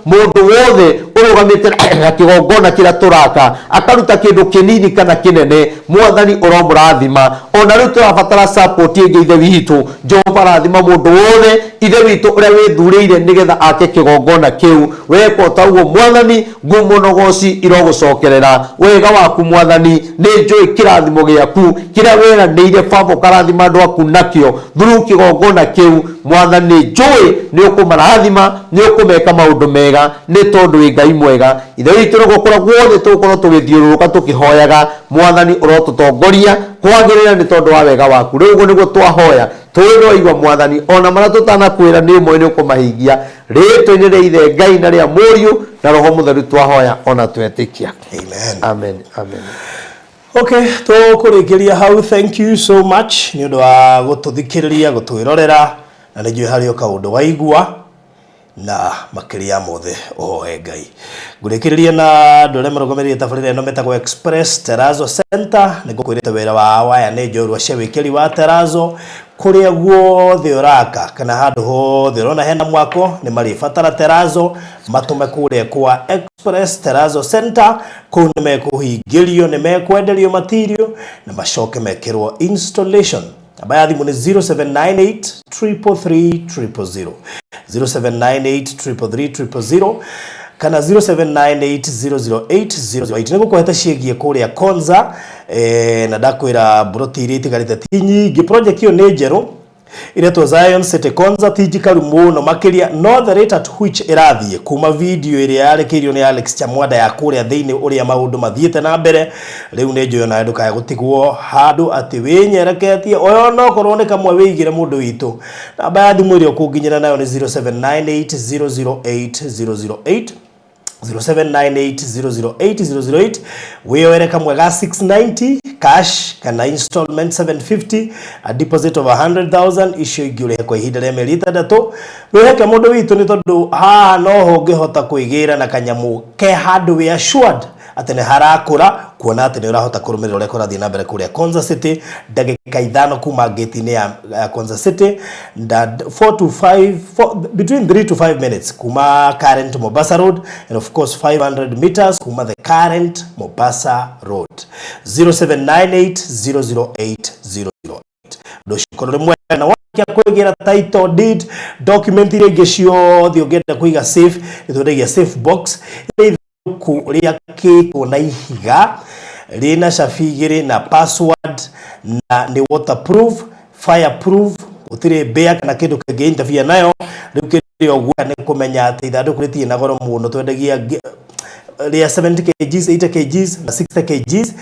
mũndũ wothe ũrũgamĩte na kĩgongona kĩrĩa tũraka akaruta kĩndũ kĩnini kana kĩnene, Mwathani ũromũrathima. Ona rĩu tũrabatara support ĩngĩ Ithe witũ. Jehova rathima mũndũ wothe Ithe witũ ũrĩa wĩthurĩire nĩgetha ake kĩgongona kĩu. Weka o ta ũguo Mwathani, ngumo na ũgooci irogũcokerera. Wega waku Mwathani, nĩ njũĩ kĩrathimo gĩaku kĩrĩa weranĩire Baba ũkarathima andũ aku nakĩo through kĩgongona kĩu. Mwathani nĩ njũĩ nĩ ũkũmarathima, nĩ ũkũmeka maũndũ mega, nĩ tondũ wĩ Ngai mwega. Ithe witũ, nĩguo kũrĩa guothe tũgũkorwo tũgĩthiũrũrũka tũkĩhoyaga, Mwathani ũrotũtongoria kwagĩrĩra nĩ tondũ wa wega waku. Rĩu ũguo nĩguo twahoya, tũĩ nĩ waigua Mwathani, ona marĩa tũtanakwĩra nĩ ũmoĩ nĩ ũkũmahingia. Rĩĩtwa-inĩ rĩa Ithe Ngai na rĩa Mũriũ na Roho Mũtheru twahoya ona twetĩkia. Amen. Amen, amen. Okay, tũkũrĩkĩria hau. Thank you so much nĩ ũndũ wa gũtũthikĩrĩria, gũtwĩrorera, na nĩ njũĩ harĩ o kaũndũ waigua, na makĩria ya mothe ũhoe Ngai. Ngũrĩkĩrĩria na andũ arĩa marũgamĩrĩire tabarĩra ĩno metagwo Express Terrazzo Center. Nĩ ngũkwĩrĩte wĩra wao aya nĩ njorua cia wĩkĩri wa terrazzo kũrĩa guothe ũraka kana handũ hothe ũrona hena mwako nĩ marĩbatara terrazzo matũme kũrĩa kwa Express Terrazzo Center. Kũu nĩ mekũhingĩrio, nĩ mekwenderio material na macoke mekĩrwo installation. Namba ya thimũ nĩ 0798 333 000, 0798 333 000 kana 0798008008. Nĩ gũkũhete ciĩgiĩ kũrĩa Konza, na ndakwĩra mburoti iria itigarĩte ti nyingĩ. Project ĩyo nĩ njerũ, iretwo Zion City Konza, ti njikaru mũno makĩria, no the rate at which ĩrathiĩ kuma video ĩrĩa yarekeirio nĩ Alex Chamwada ya kũrĩa thĩinĩ ũrĩa maũndũ mathiĩte na mbere rĩu nĩ njũĩ onawe ndũkae gũtigwo handũ atĩ wĩnyereketie oyo no korwo nĩ kamwe wĩigĩre mũndũ witũ. Namba ya thimũ ĩrĩa ũkũnginyĩra nayo nĩ 0798008008, 0798008008. Wĩyoere kamwe ga 690 cash kana installment 750, a deposit of 100,000, icio ingĩ ũrĩhe kwa ihinda rĩa mĩeri 6. Wĩheke mũndũ witũ nĩ tondũ haha noho ũngĩhota kwĩgĩra na kanyamũ ke handũ wĩ assured atĩ nĩ harakũra, kuona atĩ nĩ ũrahota kũrũmĩrĩra ũrĩa kũrathiĩ na mbere kũrĩa Konza City, ndagĩka 5 kuma gate-inĩ ya Konza City, na 4 to 5, 4, between 3 to 5 minutes kuma current Mombasa Road, and of course 500 meters kuma the current Mombasa Road. 0798 008 008. Ũndũ ũcio ũkorwo ũrĩ mwega na wakia kwĩgĩra title deed document iria ingĩ ciothe ũngĩenda kũiga safe, nĩ twendagia safe box ithandũkũ rĩakĩtwo na ihiga rĩna cabi igĩrĩ na password, na nĩ waterproof, fireproof, gũtirĩ mbĩa kana kĩndũ kĩngĩ interfere nayo. Rĩu kĩrĩa ũguo nĩ kũmenya atĩ ithandũkũ rĩtirĩ na goro mũno. Twendagia rĩa 70 kgs, 80 kgs na 60 kgs.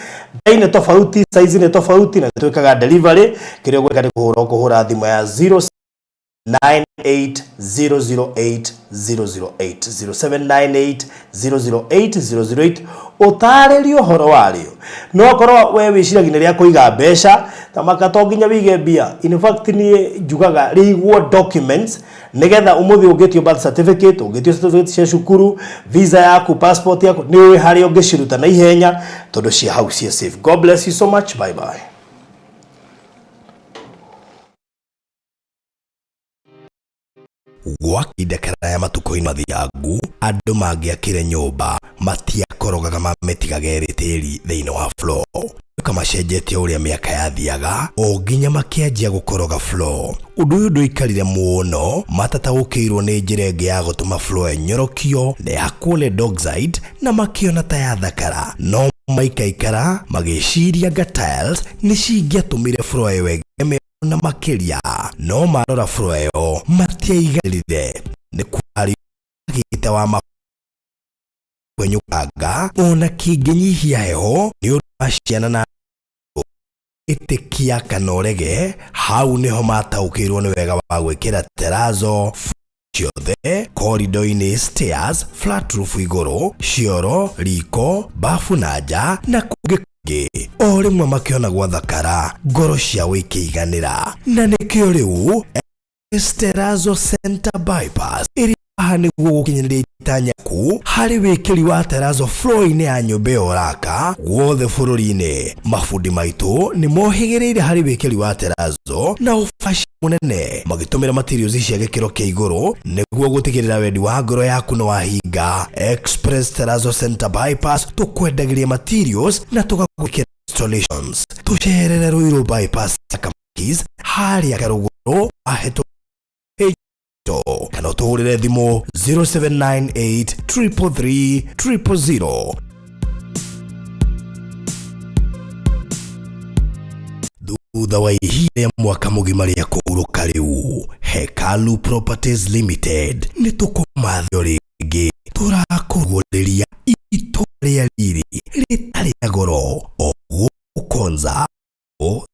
Bei nĩ tofauti, size nĩ tofauti, na twĩkaga delivery. Kĩrĩa ũgwĩka nĩ kũhũra ũkũhũra thimũ ya 0 98008008, 0798008008, ũtarĩrie ũhoro warĩo. No korwo we wĩciragia nĩ rĩa kũiga mbeca tamaka, to nginya wĩige mbia. In fact, niĩ njugaga rĩigwo documents nĩgetha ũmũthĩ ũngĩtio birth certificate, ũngĩtio certificate cia cukuru, visa yaku, passport yaku, nĩ ũĩ harĩa ũngĩciruta na ihenya tondũ cia hau cia safe. God bless you so much. Bye bye. Gwa kahinda karaya matukũ-inĩ mathiangu, andũ mangĩakire nyũmba matiakorogaga mamĩtigaga ĩrĩ tĩri thĩinĩ wa floor. Ka macenjetie ũrĩa mĩaka yathiaga o nginya makĩanjia gũkoroga floor. Ũndũ ũyũ ndũikarire mũno matataũkĩirwo nĩ njĩra ĩngĩ ya gũtũma floor ĩnyorokio na yakwo lead oxide, na makĩona ta yathakara, no maikaikara magĩciria nga tiles nĩ cingĩatũmire floor ĩyo ĩgeme na makĩria. No marora floor ĩyo matiaiganĩrire, nĩ kwarĩ gĩte wa kwenyũkanga ona kĩngĩnyihia heho nĩ ũndũ wa ciana na ĩtĩkia kana ũrege. Hau nĩho mataũkĩirwo nĩ wega wa gwĩkĩra terrazzo ciothe, korido-inĩ, stairs, flat roof igũrũ, cioro, riko, bafu na nja na kũngĩ kũingĩ. O rĩmwe makĩona gwathakara, ngoro ciao ikĩiganĩra, na nĩkĩo rĩu Terrazzo Center Bypass ĩrĩ haha nĩguo gũkinyanĩria itanya ku harĩ wĩkĩri wa terrazzo floor-inĩ ya nyũmba ĩyo ũraka guothe bũrũri-inĩ. Mabundi maitũ nĩ mohĩgĩrĩire harĩ wĩkĩri wa terrazzo na ũbaci mũnene, magĩtũmĩra materials cia gĩkĩro kĩa igũrũ nĩguo gũtigĩrĩra wendi wa ngoro yaku nĩ wahinga. Express Terrazzo Center Bypass, tũkwendagĩria materials na tũgagwĩkĩra installations. Tũcerere Ruiru Bypass, Kamakis, harĩa karũgũrũ ahetwo kana ũtũhũrĩre thimũ 0798 333 000. Thutha wa ihinda rĩa mwaka mũgima rĩa kũhurũka, rĩu Hekalu Properties Limited nĩ tũkũmathio rĩngĩ, tũrakũgũrĩria itũra rĩa riri rĩtarĩ na goro o gũkũ Konza o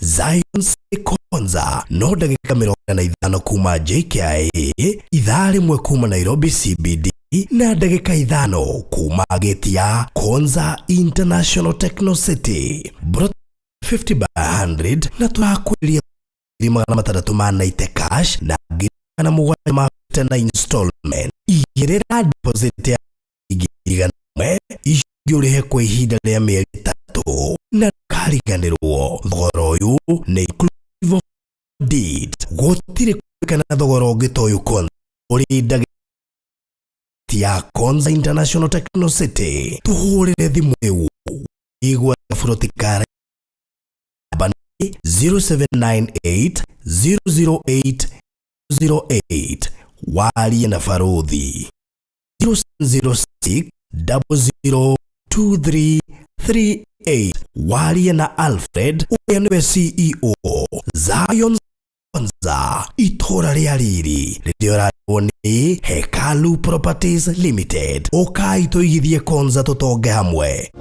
Zion Konza, no ndagĩka 45 kuma JKIA, ithaa 1 kuma Nairobi CBD, na ndagĩka 5 kuma gate ya Konza International Techno City. Brot 50 by 100 na tũrakwĩria 690 ma 90 cash na 700 ma na installment. Igĩrĩra deposit ya 100,000, icio ũrĩhe kwa ihinda rĩa mĩeri 3, na ndũkariganĩrwo thogora ũyũ nĩ inclusive of deed. Gũtirĩ kana thogora ũngĩ ta ũyũ Konza, ũrĩ ndagĩka ya Konza International Techno City. Tũhũrĩre thimũ rĩu igwa buroti kara namba nĩ 0798 008 08 warie na baruthi 0706 002338 warie na Alfred ũrĩa nĩwe CEO Zion Kwanza itũra rĩa riri rĩrĩa ũrarĩhwo nĩ Hekalu Properties Limited. Ũkai tũigithie Konza tũtonge hamwe.